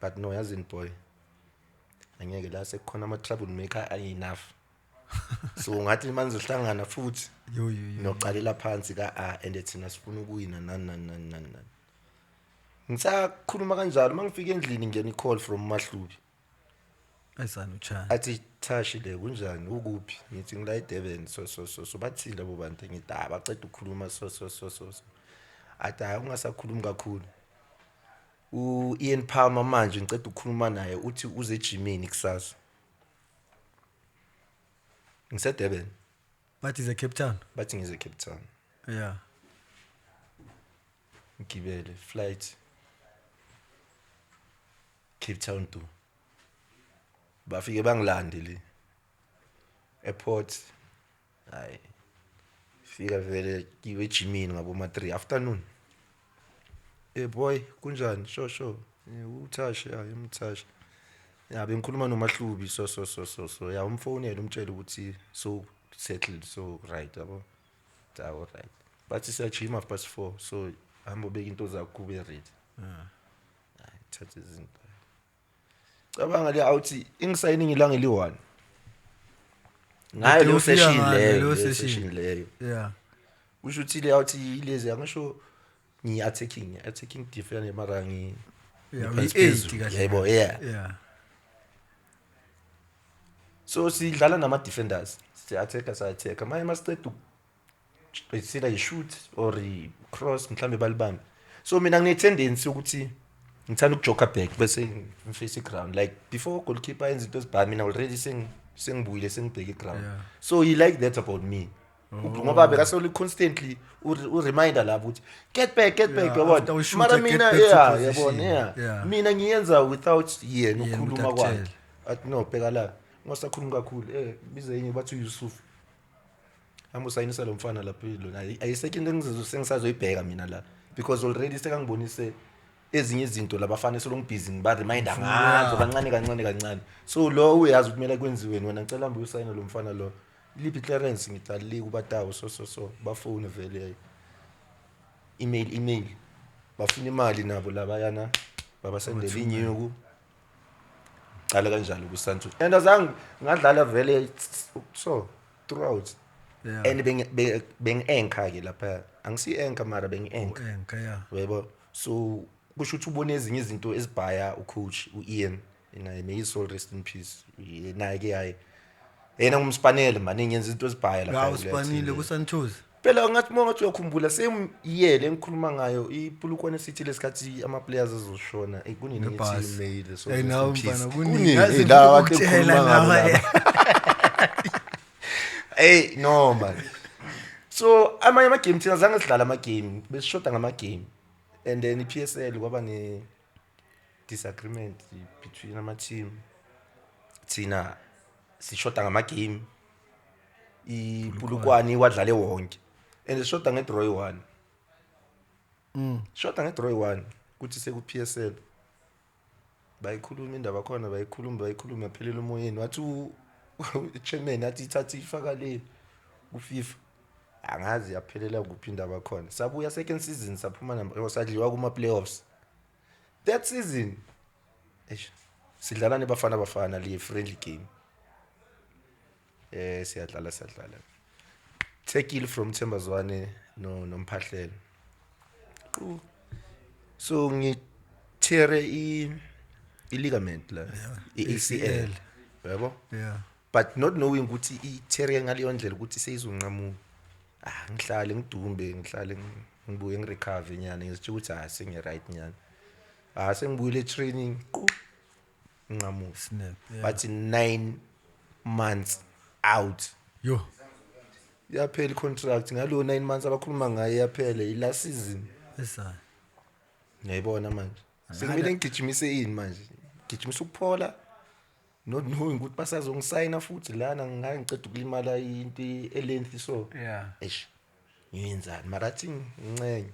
But no, yazini boy, angeke la, sekukhona ama-trouble maker ayi-enough, so ngathi manje nizohlangana futhi Yo yo yo. noqalela phansi ka-a, and thina sifuna ukuwina, nani nani nani nani nani. Ngisakhuluma kanjalo, uma ngifika endlini ngena i-call from Mahlubi. Ayisana uchana. Athi, "Thashi le, kunjani, ukuphi?" Ngithi ngila eDurban. So so so so bathini labo bantu? Ngithi ah, baceda ukukhuluma so so so so so. Athi hayi, ungasakhulumi kakhulu, u-Ian Palmer manje ngiceda ukukhuluma naye, uthi uze ejimini kusasa. NgiseDurban. But is a Cape Town. Bathi ngize Cape Town. Ngigibele flight Cape Town to bafike bangilande le airport. Hayi, fika vele kiwe ejimini ngabo ma 3 afternoon. "Hey boy, kunjani?" "Sho sho." "Uthashe?" "Ya, imthashe ya, bengikhuluma noMahlubi so so so so so ya, umfonele umtshele ukuthi so settled, so right, yabo." "Cha, all right." Bathi siyajima 4:30, so hamba ubeke into zakho kube ready. Hayi, thatha izinto. Cabanga le awuthi ingisayining ilanga eli-1 ngayo leyo Ufika session ngalo, leyo leyo leyo session. session leyo. Usho ukuthi le awuthi ilezi angisho ngi-attacking defender mara ngi Yeah, ngiphansi uyi-eight phezulu. kahle. Yebo, yeah. Yeah. So sidlala nama-defenders, siya-attack-a siya-attack-a manje masiqeda sila i-shoot or i-cross mhlambe balibambe. So mina ngine-tendency ukuthi ngithanda ukujoka back bese ngiface i-ground, like before goalkeeper yenza into ezibhaya mina already sengibuyile sengibheke i-ground. Yeah. So he like that about me. Ngoba bekasolo constantly u-reminder lapho ukuthi get back, get back, Yeah, yabona. after ushoot, Mara get mina back to yeah, position. yabona, yeah. Yeah. Mina ngiyenza without yena Yena ukukhuluma ukuthi kwakhe. akutshele. Athi no, bheka la, ungasakhulumi kakhulu, bize enye bathi uYusuf. Hamba usayinisa lo mfana lapha lona. Ayisekho into engisazoyibheka mina la because already sekangibonise ezinye izinto labafana selongibhizi ngiba-reminder ngazo kancane kancane kancane. So lo uyazi ukuthi kumele kwenziweni, wena ngicela hambe uyosayina lo mfana lo. Liphi clearance ngithi alike ubatawo so so so bafone vele email bafuna imali nabo labayana babasendela inyuku. Qala kanjalo kuSantos and azange ngadlala vele so throughout. Yeah. And bengi-anchor ke lapha, angisi-anchor mara bengi-anchor. Anchor, yeah. Yebo, so kusho ukuthi ubone ezinye izinto ezibhaya ucoach uIan, naye may his soul rest in peace. Naye ke hayi yena ngumspanele man, ngiyenza izinto ezibhaya lapha Ya, kuleya uspanile team. kuSantos. Phela ngathi uma ngathi uyakhumbula same year lengikhuluma ngayo iPolokwane City lesikhathi ama players azoshona, kunini Ngebhasi. team may the soul Eh, rest in nawe peace. mfana, kuningi. Kuningi, Yazi la ngifuna kade ukukutshela ngikhuluma ngabo nawe. laba. Hey no man, so amanye ama game thina zange sidlala ama game, besishoda ngama game and then iPSL kwaba ne disagreement between ama team, thina sishoda ngama game, iPolokwane wadlale wonke and sishoda ngedraw 1. Shoda ngedraw 1 kuthi seku PSL bayikhuluma indaba khona, bayikhuluma yaphelela emoyeni, wathi u-chairman athi ithathe ifaka le ku-FIFA, angazi yaphelela kuphi indaba khona. Sabuya second season saphuma sadliwa kuma playoffs that season. Eish, sidlala nebafana bafana le friendly game, siyadlala tackle from Thembazwane no noMphahlelo. So ngithere i ligament la, i-ACL, yabo. Yeah. But not knowing ukuthi i-tear ngaleyo ndlela ukuthi seyizonqamuka. Ngihlale ngidumbe, ngihlale ngibuye ngirecover nyana, ngizitsho ukuthi sengi-right nyana. Sengibuyile training, nqamuka. Snap. Yeah. But 9 months out. Yo. Yaphela i-contract ngalo 9 months abakhuluma ngayo, yaphela i-last season. Esa. Ngiyayibona manje. Sekumele ngigijimise ini manje? Gijimisa ukuphola. Not knowing ukuthi basazongisayina futhi lana ngake ngiceda ukulimala into elength so. Yeah. Eish. Ngiyenzani? Mara athi ngincenye.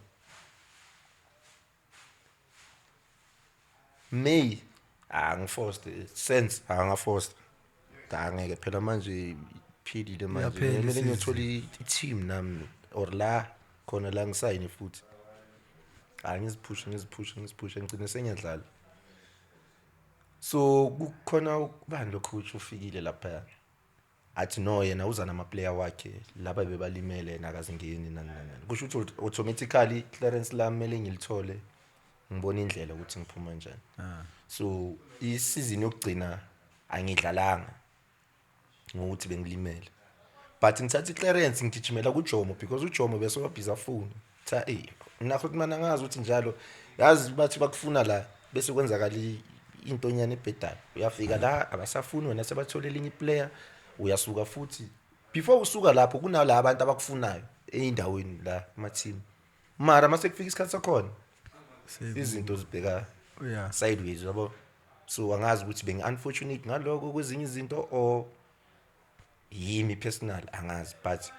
May ngiforced sense angaforced. Angeke phela manje iphilile manje. Iyaphela Kumele isizini. ngiyothola i-team nami or la khona la ngisayine futhi. Ngiziphushe ngigcine sengiyadlala. So kukhona ubani lo coach ufikile lapha. Athi no yena uza nama player wakhe laba bebalimele yena akazingeni nani nani. Kusho ukuthi automatically clearance lami kumele ngilithole ngibone indlela ukuthi ngiphuma kanjani. So isizini yokugcina angidlalanga ngokuthi bengilimele. But ngithatha iclearance ngigijimela kuJomo because uJomo bese wabhiza phone. Tha mina futhi mana ngazi ukuthi njalo yazi bathi bakufuna la bese kwenzakala into nyana ebhedayo. Uyafika la abasafuni wena sebathola elinye iplayer uyasuka futhi. Before usuka lapho kunala abantu abakufunayo eindaweni la ama team. Mara mase kufika isikhathi sakhona izinto zibheka Yeah. sideways yabo. So angazi ukuthi bengi unfortunate ngaloko kwezinye izinto or yimi personal angazi, but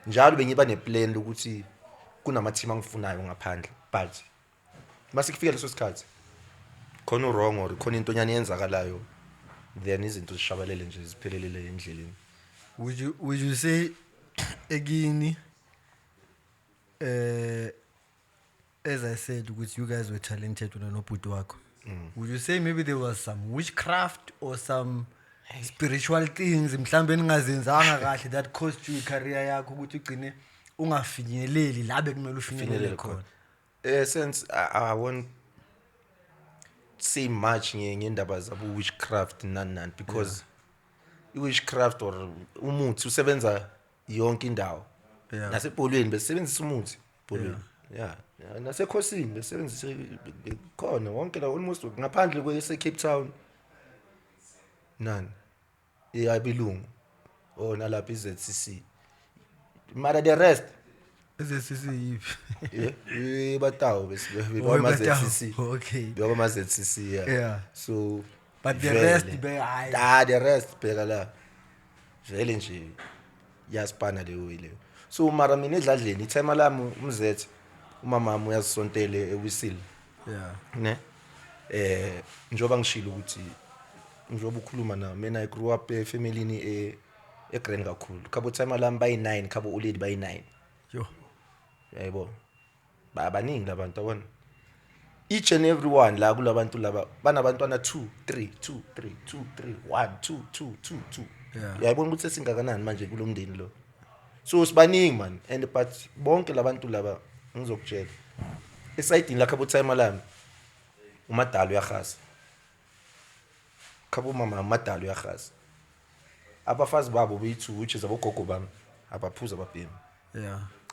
njalo bengiba neplan lokuthi kunama team angifunayo ngaphandle, but mase kufika leso sikhathi khona wrong or khona into nyane yenzakalayo, then izinto zishabalele nje ziphelelele endleleni. Would you say again, as I said, which you guys were talented with nobhuti wakho, would you say maybe there was some witchcraft or some spiritual things mhlambe ningazenzanga kahle that cost you career yakho ukuthi ugcine Ungafinyeleli la bekumele ufinyelele Finyelele khona. Since I won't say much ngendaba zabo witchcraft nani nani, because i-witchcraft or umuthi usebenza yonke indawo. Nasebholweni besebenzisa umuthi ebholweni, yeah, nasekhosini besebenzisa khona wonke la, almost ngaphandle kwese Cape Town nani eyabelungu or nalapha i-ZCC, mara the rest. I-ZCC yiphi? Yeah, batawo Oh, bama Batawu. ZCC. Bama ZCC, yeah. So But the vele. rest hayi. Ah, the rest bheka la, vele nje iyasipana leyo leyo. So mara mina edladleni ithema lami umzethe, umamami uyazisontele ewisile. Ne, njoba ngishilo ukuthi njoba ukhuluma na mina, I grew up efamilini e grand kakhulu. Khabo timer lami bayi9, khabo ulady bayi9. Yo. Yayibona, baningi labantu, yabona, each and every one la kulabantu laba banabantwana 2 3 2 3 2 3 1 2 2 2 2. Uyayibona ukuthi sesingakanani manje kulomndeni lo. So sibaningi man, and but bonke labantu laba, ngizokutshela, esayidini lakho abo timer lami umadala uyahasa, khabo mama umadala uyahasa, abafazi babo bethu, which is abogogo bami, abaphuza, ababhemi.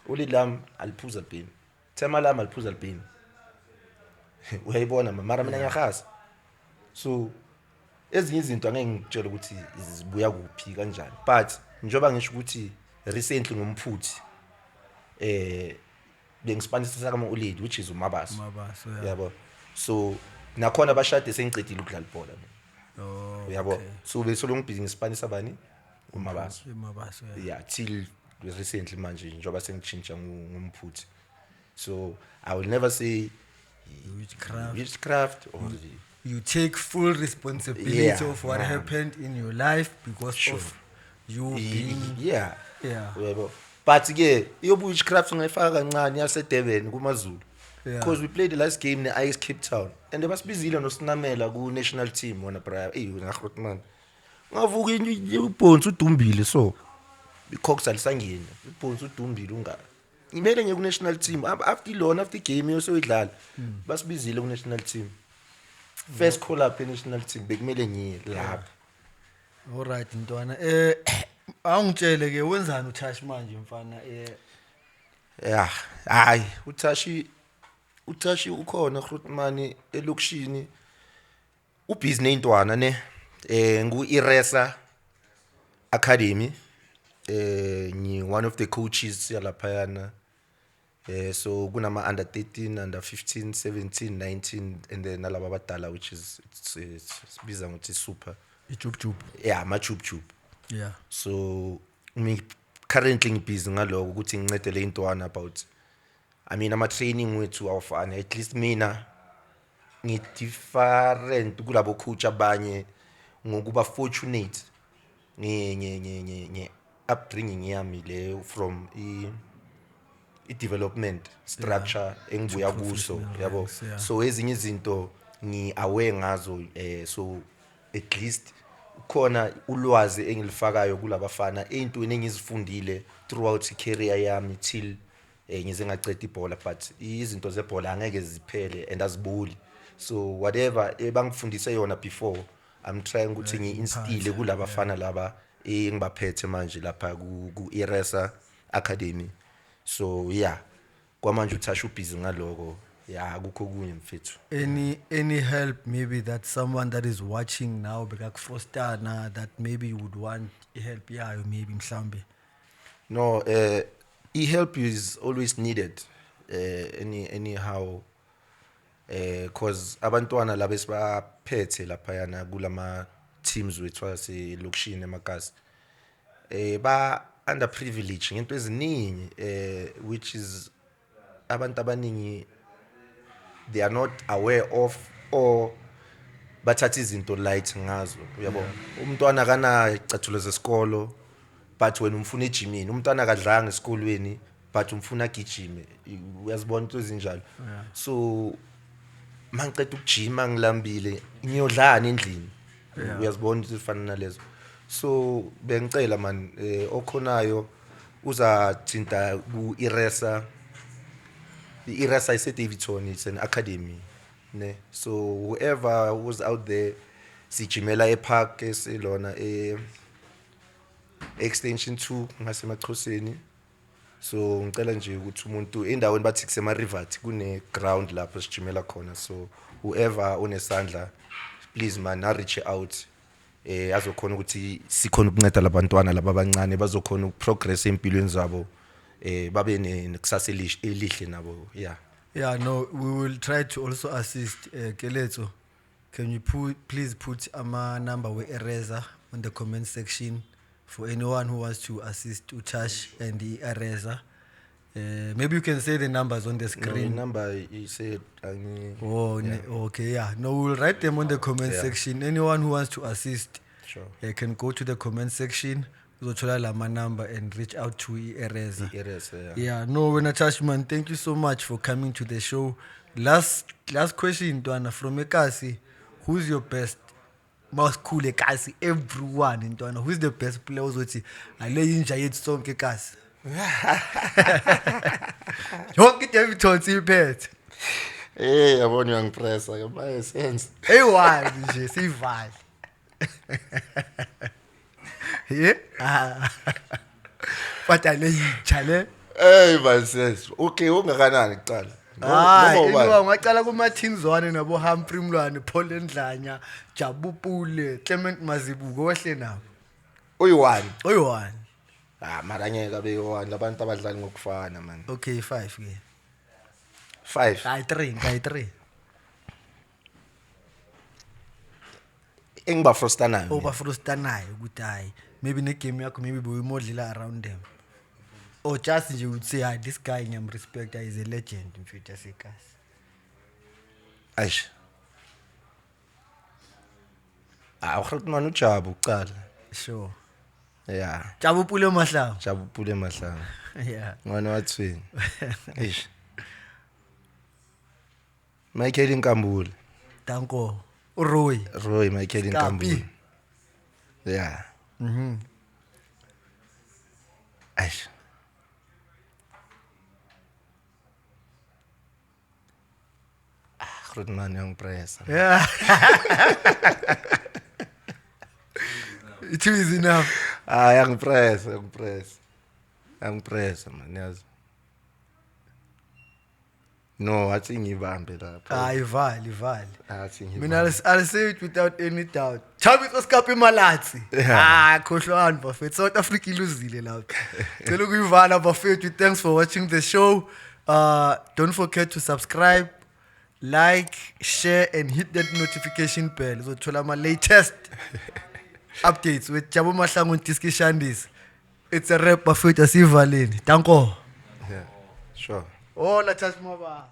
Ulidi lami aliphuza, libhemi. Thema lami aliphuza, libhemi. Uyayibona, mara mina ngiyahasa. So ezinye izinto angeke ngikutshele ukuthi zibuya kuphi kanjani, but njengoba ngisho ukuthi recently ngomphuthi bengispanisa kama ulady, which is uMabaso. Mabaso, yeah. Yabo, so nakhona bashade sengicedile ukudlala ibhola mina. Oh. Uyabo, so bese ngibhizi ngispanisa bani, uMabaso. Mabaso, yeah. Yeah, till recently manje njengoba sengitshintsha ngumphuthi, so I will never say Witchcraft. Witchcraft or You take full responsibility of what happened in your life because of you being Uyabo, but ke iyobu witchcraft ngayifaka kancane yaseDurban kumaZulu, because we played the last game ne-AS Cape Town and basibizile nosinamela ku-national team wona bra. Eyi man, ngavuka ubhonsi udumbile, so i-cox alisangeni, ubhonsi udumbile, unga imele ngiye ku-national team after ilona, after igame yosoyidlala, basibizile ku-national team, first call up e-national team, bekumele ngiye lapho. Alright ntwana, awungitshele ke, wenzani uTash manje mfana? Ya, hayi, uTashi ukhona Grootman elokishini, ubhizi neyintwana ne ngu Iresa Academy, ngi one of the coaches yalaphayana. So kunama under 13, under 15, 17, 19 and then nalaba abadala, which is it's sibiza ngokuthi super. Ijub jub. Yeah, ama jub jub. So mi currently ngibhizi ngaloko ukuthi ngincede le intwana about, I mean, ama training wethu awafani. At least mina ngi different kulabo coach abanye ngokuba fortunate nge nge nge nge nge upbringing yami le from i development structure engibuya kuso. Professional Yabo. ranks, yeah. So ezinye izinto ngi aware ngazo, so at least khona ulwazi engilifakayo kulabafana eyintweni engizifundile throughout i-career yami till ngize ngaceda ibhola. But izinto zebhola angeke ziphele and azibuli, so whatever ebangifundise yona before, I'm trying ukuthi ngi-instile kulabafana laba engibaphethe manje lapha ku-Iresa Academy. So yeah, kwamanje uThasha ubhizi ngaloko. Ya, akukho okunye mfethu. Any help maybe that someone that is watching now bekakufrostana that maybe you would want help yayo maybe mhlambe? No, e-help is always needed, anyhow, cause abantwana laba esibaphethe laphayana kulama teams wethu aselokishini emakasi ba underprivileged ngento eziningi, which is abantu abaningi they are not aware of or bathatha izinto light ngazo. Uyabo, umntwana akana icathulo zesikolo, but wena umfuna ejimini. Umntwana akadlanga esikolweni, but umfuna agijime. Uyazibona into ezinjalo. So mangiceda ukujima ngilambile, ngiyodlana endlini? Uyazibona into ezifana nalezo. So bengicela man, okhonayo Uzathinta ku-Iresa. I-Iresa ise-Daveyton, it's an academy, ne? So whoever who's out there, sijimela epark esilona e extension 2 ngaseMachoseni. So ngicela nje ukuthi umuntu endaweni bathi kusema Rivat, kune ground lapho sijimela khona. So whoever onesandla, please man, na reach out azokhona ukuthi sikhona ukunceda labantwana laba abancane, bazokhona ukuprogress empilweni zabo, babe nekusasa elihle nabo, yeah. Yeah, no, we will try to also assist. Keletso, can you please put ama number we Ereza on the comment section for anyone who wants to assist uTash and the Ereza. Maybe you can say the numbers on the screen. No, number you said angi. Oh, Yeah. okay, yeah. No, we'll write them on the comment section. Anyone who wants to assist, can go to the comment section, uzothola lama number and reach out to Ereza. Ereza, yeah. Yeah, no, wena Tash man, thank you so much for coming to the show. Last question, Ntwana, from Ekasi, who's your best? Most cool Ekasi, everyone, Ntwana, who's the best player ozothi ale inja yethu sonke Ekasi? Yonke iDaveyton siyiphethe. Eh, yabona uyangipressa ke maye sense. Eyi-one nje siyivale. Yeah. But ale yinja le. Hey man sense. Okay, ungakanani kuqala? Hayi, Noma ubani? anyway, ungaqala kuma-Team Zwane nabo Humphrey Mlwane, Paul Ndlanya, Jabu Pule, Clement Mazibuko, wehle nabo. Uyi-one. Uyi-one. Ah, mara ngeke abe yi-one, labantu abadlali ngokufana man. Okay, 5 ke. 5. Hayi, 3, hayi 3. Engibafrostanayo. Obafrostanayo ukuthi hayi, maybe ne game yakho maybe buyimodlela around them. Or just nje would say, this guy ngiyam respect, is a legend mfethu yasekasi. Eish. Ah, uGrootman uJabu kuqala. Sure. Yeah. Jabu Pule Mahlangu. Jabu Pule Mahlangu. Yeah. Ngwana wathini? Eish. Michael Nkambule. Danko. Roy. Roy Michael Skapi. Nkambule. Yeah. Eish. Ah, Grootman yangipressa. Yeah. Two is enough. Ah, yangipressa, yangipressa. Yangipressa man, yazi. No, athi ngibambe lapha. Ah, ivale, ivale. Athi ngibambe. Mina I'll say it without any doubt. Thabiso Skapi Malatsi. Yeah. Ah, khohlwani bafethu. South Africa iluzile lapha. Cela ukuyivala bafethu. Thanks for watching the show. Don't forget to subscribe, like, share and hit that notification bell. Uzothola ama latest updates with Jabu Mahlangu and Diski Shandis. It's a wrap bafethu, asivaleni. Danko. Yeah. Sure. Hola, Tash Maba.